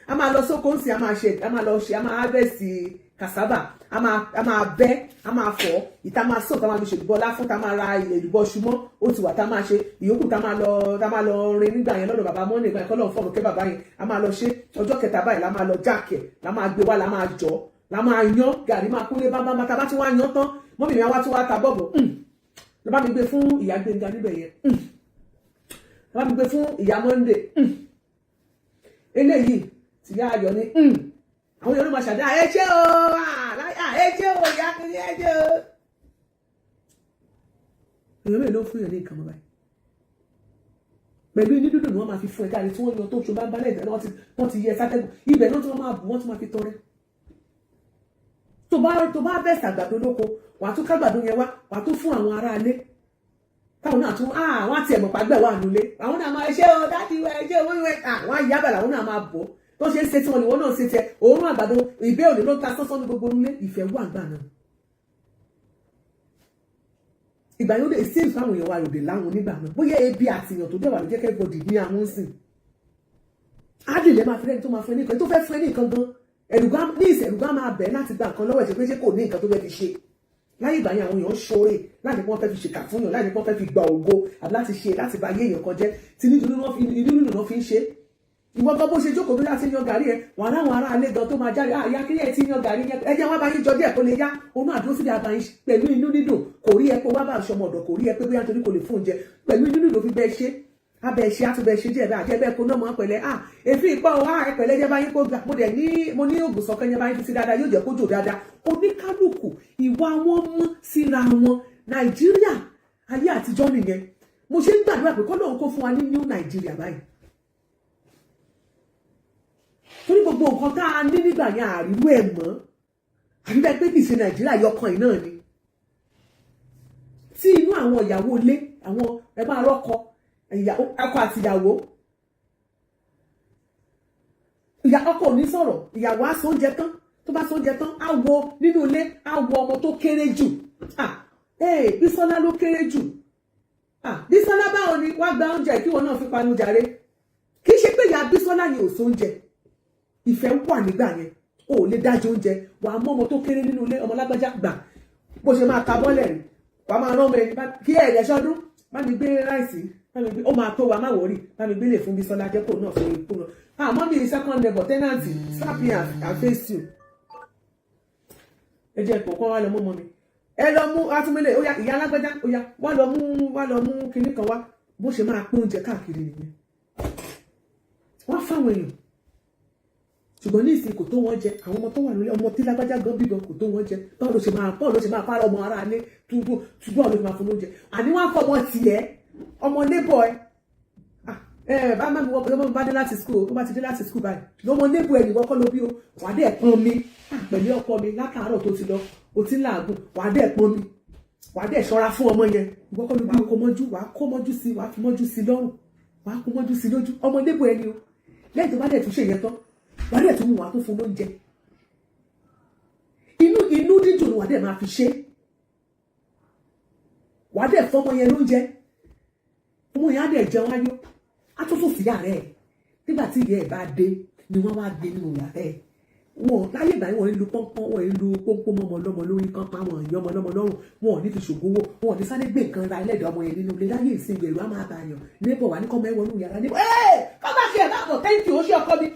A máa lọ sóko ń sìn, a máa ṣe, a máa lọ ṣe, a máa harvest. Cassava, a máa bẹ́, a máa fọ̀, ìta máa sọ̀, tá máa fi ṣèlúbọ́ láfún, tá máa ra èlùbọ́ ṣumọ́, ó ti wà, tá máa ṣe ìyókù, tá máa lọ rin nígbà yẹn lọ́dọ̀ bàbá mọ́nì ìgbà yẹn, kọ́ lọ́n fọ́ọ̀mù kẹ́ bàbá yẹn. A máa lọ ṣe ọjọ́ kẹta báyìí, la máa lọ jáàkẹ̀, la máa gbé wá, la máa jọ, la máa yan gàrí, máa kúnlé bámbámbá. Tá a bá tún wá yan tán, mummy mi á wá tún wá ta bọ́ọ̀bù lọ bá mi gbé fún ìyá Gbénga níbẹ̀ yẹn, lọ bá mi gbé fún ìyá Monday, eléyìí tìyá ayọ̀ ni. Àwọn èèyàn ló máa ṣàdá, "Ẹ ṣé o, ẹ ṣé o, ìyá kiri, ẹ ṣé o." Èèyàn mélòó ló ń fún yàn ní nǹkan mọ́ báyìí? Pẹ̀lú inú dídùn ni wọ́n máa fi fún ẹ káàrí tí wọ́n yan tó ṣe bá ń balẹ̀ ìgbà wọ́n ti yẹ sátẹ́gùn ibẹ̀ náà tí wọ́n máa bù, wọ́n tún máa fi tọrẹ. Tó bá bẹ̀ sàgbàdo lóko, wàá tún kágbàdo yẹn wá, wàá tún fún àwọn aráalé táwọn náà tún àwọn àti ẹ̀mọ̀ pàgbẹ́ wà nulẹ̀. Àwọn náà máa ṣe o, daddy, ẹ ṣe o, àwọn àyàbàlà, àwọn náà máa bọ̀. Tó ṣe ń ṣe tí wọn ni wọn náà ṣe tiẹ̀. Òórùn àgbàdo ìbẹ́ òní ló ń ta sọ́sọ́ ní gbogbo nílé. Ìfẹ́ wà gbà náà. Ìgbà yóò lè sí ìfáwọn èèyàn wa yòdè láwọn nígbà náà. Bóyá ebi àtìyàn tó dẹ̀wà ló jẹ́ kẹ́gbọ́dì ní àwọn sìn ádìlẹ̀ máa fi rẹ́ni tó máa fún ẹ ní nǹkan tó fẹ́ fún ẹ ní nǹkan gan. Ẹ̀rùgbá ní ìsẹ̀rùgbá máa bẹ̀ láti gba nǹkan lọ́wọ́ ẹ̀, ṣe pé ṣé kò ní nǹkan tó fẹ́ fi ṣe. Láyé ìgbà yẹn, àwọn èèyàn ṣoore láti pọ́n fẹ́ fi ṣèkà fún yàn, láti pọ́n fẹ́ fi gba ògo, àbí láti ṣe láti ba ayé èèyàn kan jẹ́, tí nítorí inú nínú náà fi ń ṣe. Ìwọ gan, bó ṣe jókòó bí láti yan gàrí ẹ wà láwọn ará alẹ́ gan tó máa jáde, àyà kí ẹ ti yan gàrí yẹn, ẹ jẹ́ wá bá yín jọ díẹ̀ kó lè yá. Òun náà dúró síbi àbáyín pẹ̀lú inú dídùn. Kò rí ẹ pé wá bá aṣọ ọmọ ọ̀dọ̀, kò rí ẹ pé bóyá nítorí kò lè fún oúnjẹ. Pẹ̀lú inú dídùn fi bẹ́ẹ̀ ṣe abẹ́ ṣe, àtúbẹ̀ ṣe díẹ̀ bẹ́ẹ̀ àjẹ́ bẹ́ẹ̀ kó náà mọ́ pẹ̀lẹ́. À èéfín ìpọ́ o, ẹ pẹ̀lẹ́, jẹ́ báyìí kó gbà. Mo dẹ̀ ní, mo ní ògùn sọ̀kan yẹn báyìí fi sí dáadáa, yóò jẹ́ kó jò dáadáa. Oníkálukú ìwà wọn mọ́ síra wọn. Nàìjíríà ayé àtijọ́ nìyẹn. Mo ṣe ń gbàdúrà pé kọ́lọ́run kó fún wa ní new Nàìjíríà báyìí, torí gbogbo nǹkan tá a ní nígbà yẹn, àríwú ẹ̀ mọ́. Àbí bẹ́ẹ̀ pé kìí ṣe Nàìjíríà yọkan yìí náà ni, tí inú àwọn ìyàwó ilé, àwọn ẹ máa rọ́kọ, ọkọ àti ìyàwó, ìyá ọkọ ò ní sọ̀rọ̀, ìyàwó á sọ oúnjẹ tán. Tó bá sọ oúnjẹ tán, á wo nínú ilé, á wo ọmọ tó kéré jù. Ah, ee, Bísọ́lá ló kéré jù. Ah, Bísọ́lá, báwo ni? Wá gba oúnjẹ kí wọn náà fi panu jàre. Kì í ṣe pé ìyá Bísọ́lá ni ò sóúnjẹ. Ìfẹ́ wà nígbà yẹn. O ò lè dájọ́ oúnjẹ. Wà á mú ọmọ tó kéré nínú ilé, ọmọ lágbájá, gbà. Bó ṣe máa ta bọ́lẹ̀ rí, wà á máa rán ọmọ ẹni kí ẹ̀rẹ̀ ṣọdún, bá mi gbé rice, bá mi gbé, ó máa tó wa, má worry, bá mi gbé lè fún Bísọ́lá, jẹ́ kó náà fi kó náà. Ah, mummy, second neighbor, tenant, slap me and face you. Ẹ jẹ́ kọ̀ọ̀kan wá lọ mú ọmọ mi, ẹ lọ mú atúmílẹ̀, ó yá, ìyá alágbájá, ó yá, wá lọ mú, wá lọ mú kinní kan wá. Bó ṣe máa pín oúnjẹ káàkiri nìyẹn, wọ́n fáwọn èèyàn. Ṣùgbọ́n ní ìsìn, kò tó wọ́n jẹ. Àwọn ọmọ tó wà lórí, ọmọ tí lágbájá gan bí gan, kò tó wọ́n jẹ. Báwo ló ṣe máa fara ọmọ ara lé túbú túbú? Báwo ló ṣe máa fún lóúnjẹ? Àní wọ́n á fọmọ tiẹ̀, ọmọ neighbor ẹ. Ẹ bá má mi wọ́n ọmọ bá dé láti school, tó bá ti dé láti school báyìí, lọ́mọ neighbor ẹ nìwọ́ kọ́ ló bí o. Wà á dẹ̀ pọn mi pẹ̀lú ọkọ mi látàárọ̀ tó ti lọ, o ti ń làágùn, wà á dẹ̀ pọn mi, wà á dẹ̀ ṣọ́ra fún ọmọ yẹn. Ìwọ́ kọ́ ló bí o. Kó mọ́jú, wà á kó mọ́jú sí, wà á fi mọ́jú sí lọ́rùn, wà á kó mọ́jú sí lójú. Ọmọ neighbor ẹ ni o. Lẹ́yìn tó bá dẹ̀ tún ṣe yẹn tán, wà á dẹ̀ tún mú, wà á tún fún lóúnjẹ. Inú dídùn ni wà á dẹ̀ máa fi ṣe. Wà á dẹ̀ fọmọ yẹn lóúnjẹ, ọmọ yẹn á dẹ̀ jẹun ayọ̀, á tún fò sí yàrá ẹ̀. Nígbà tí ìyá ẹ̀ bá dé ni wọ́n wá gbé nínú yàrá ẹ̀. Wọn láyé ìgbà yẹn, wọ́n ń lu pọ́npọ́n, wọ́n ń lu pọ́npọ́n mọ́mọ lọ́mọ lórí kan pa wọn ìyá ọmọ lọ́mọ lọ́rùn. Wọn ò ní fi ṣògùn owó, wọn ò ní sáré gbé nǹkan ra ẹlẹ́dàá ọmọ yẹn nínú ilé. Láyé ìsìn, ìgbèrú á máa bàyàn neighbor wà ní kọ́mọ ẹ wọnú yàrá neighbor ẹ́ẹ̀ kọ́ bá kí ẹ bá bọ̀, thank you, ó ṣe ọkọ mi,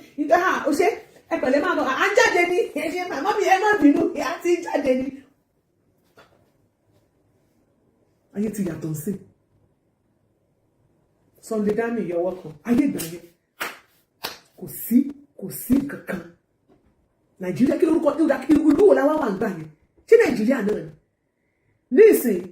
ó ṣe, ẹ pẹ̀lẹ́, máa bọ̀, à ń jáde ní, ẹ ṣe màmá mi, ẹ má bínú, à ti ń jáde ní. Ayé ti yàtọ̀ sí. Sunday Dami yọwọ́ kan. Ayé ìgbà yẹn, kò sí kankan. Nàìjíríà, kí lórúkọ ìlú wo la wá wà ń gbà yẹn? Ṣé Nàìjíríà náà ni nísìnyí?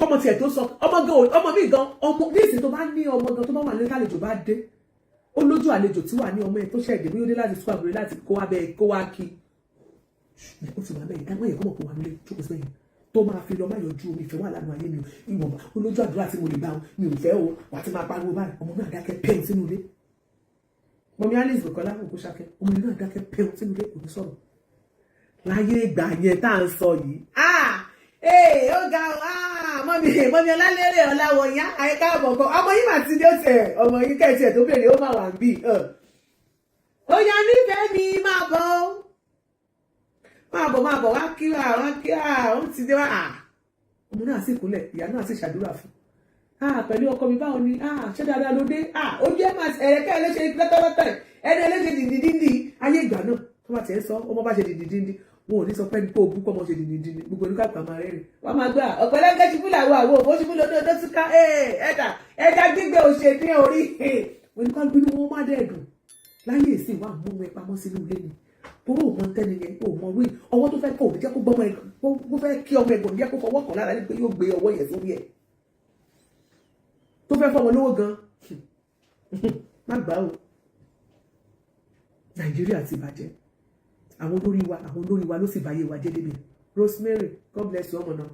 Ọmọ tiẹ̀ tó sọ ọmọ gan, ọmọ mi gan, ọmọ nísìnyí, tó bá ní ọmọ gan, tó bá wà ní kálejò bá dé, ó lójú àlejò tí wà ní ọmọ ẹ tó ṣẹ̀dẹ̀, bí ó dé láti sùkúl àbúrò láti kó wá bẹ́ẹ̀, kó wá kí, ó ti wà bẹ́ẹ̀ dáná yẹn, kó mọ̀ kó wà nílé, jókòó sí bẹ́ẹ̀ tó máa fi lọ, má yọjú omi. Ìfẹ́ wà lánàá ayé mi o. Ìwọ̀nba ó lójú àdúrà tí mo lè gbà, mi ò fẹ́ o. Wà á ti máa pariwo báyìí, ọmọ náà dákẹ́ pẹ́ẹ́n sínú ilé. Mummy Alice Bukola Ògúnṣakẹ́, ọmọ náà dákẹ́ pẹ́ẹ́n sínú ilé, kò ní sọ̀rọ̀. Láyé ìgbà yẹn tá à ń sọ yìí, Ee, ó ga ọ. Ah, mummy, mummy Ọlálérè Ọláwọ̀yá, àyíká àbọ̀kọ ọmọ yìí mà ti dé. Ó tẹ̀ ọmọ yìí kẹ́ẹ̀tì ẹ̀ tó béèrè, ó mà wà ń bì. Ó yá, nífẹ̀ẹ́ mi, máa bọ̀, máa bọ̀, máa bọ̀, wá kí wá, wá kí wá. Ó ti dé wá. Ọmọ náà sì kúnlẹ̀, ìyá náà sì ṣàdúrà fún. Ah, pẹ̀lú ọkọ mi, báwo ni? Ah, ṣé dáadáa ló dé? Ah, ojú ẹ̀ máa ẹ̀rẹ̀kẹ́ ẹ̀ léṣe lọ́tọ́lọ́tọ́ ẹ̀ ẹni ẹlẹ́ṣẹ̀ dìndíndíndì. Ayé ìgbà náà, tó bá tiẹ̀ sọ ọmọ bá ṣe dìndíndíndì, wọn ò ní sọ pé ní kó o bú kọ́ ọmọ ṣe dìndíndíndì. Gbogbo oníkàkùn àmà rẹ̀ rìn wọ́n máa gbà ọ̀pẹ̀lẹ́gẹ́ ṣubú làwọn àwọn òfò ṣubú lódò tó túká ẹ̀dà ẹja gbígbé òṣè ní orí oníkàkùn inú wọn má dẹ̀ dùn. Láyé ìsìn, wà mú ọmọ ẹ pamọ́ sínú ilé ni, torí ò mọ tẹ́ni yẹn, ò mọ wí ọwọ́ tó fẹ́ kó ò ní jẹ́ kó gbọ́mọ ẹ, kó fẹ́ kí ọmọ ẹ̀gbọ́n ní jẹ́ kó fọwọ́ kàn lára ní pé yóò gbé ọwọ́ yẹn sórí ẹ̀. Tó fẹ́ fọmọ lówó gan, má gbà o. Nàìjíríà ti bàjẹ́. Àwọn olórí wa, àwọn olórí wa ló sì báyé wa jẹ́ débi. Rosemary, God bless you. Ọmọ náà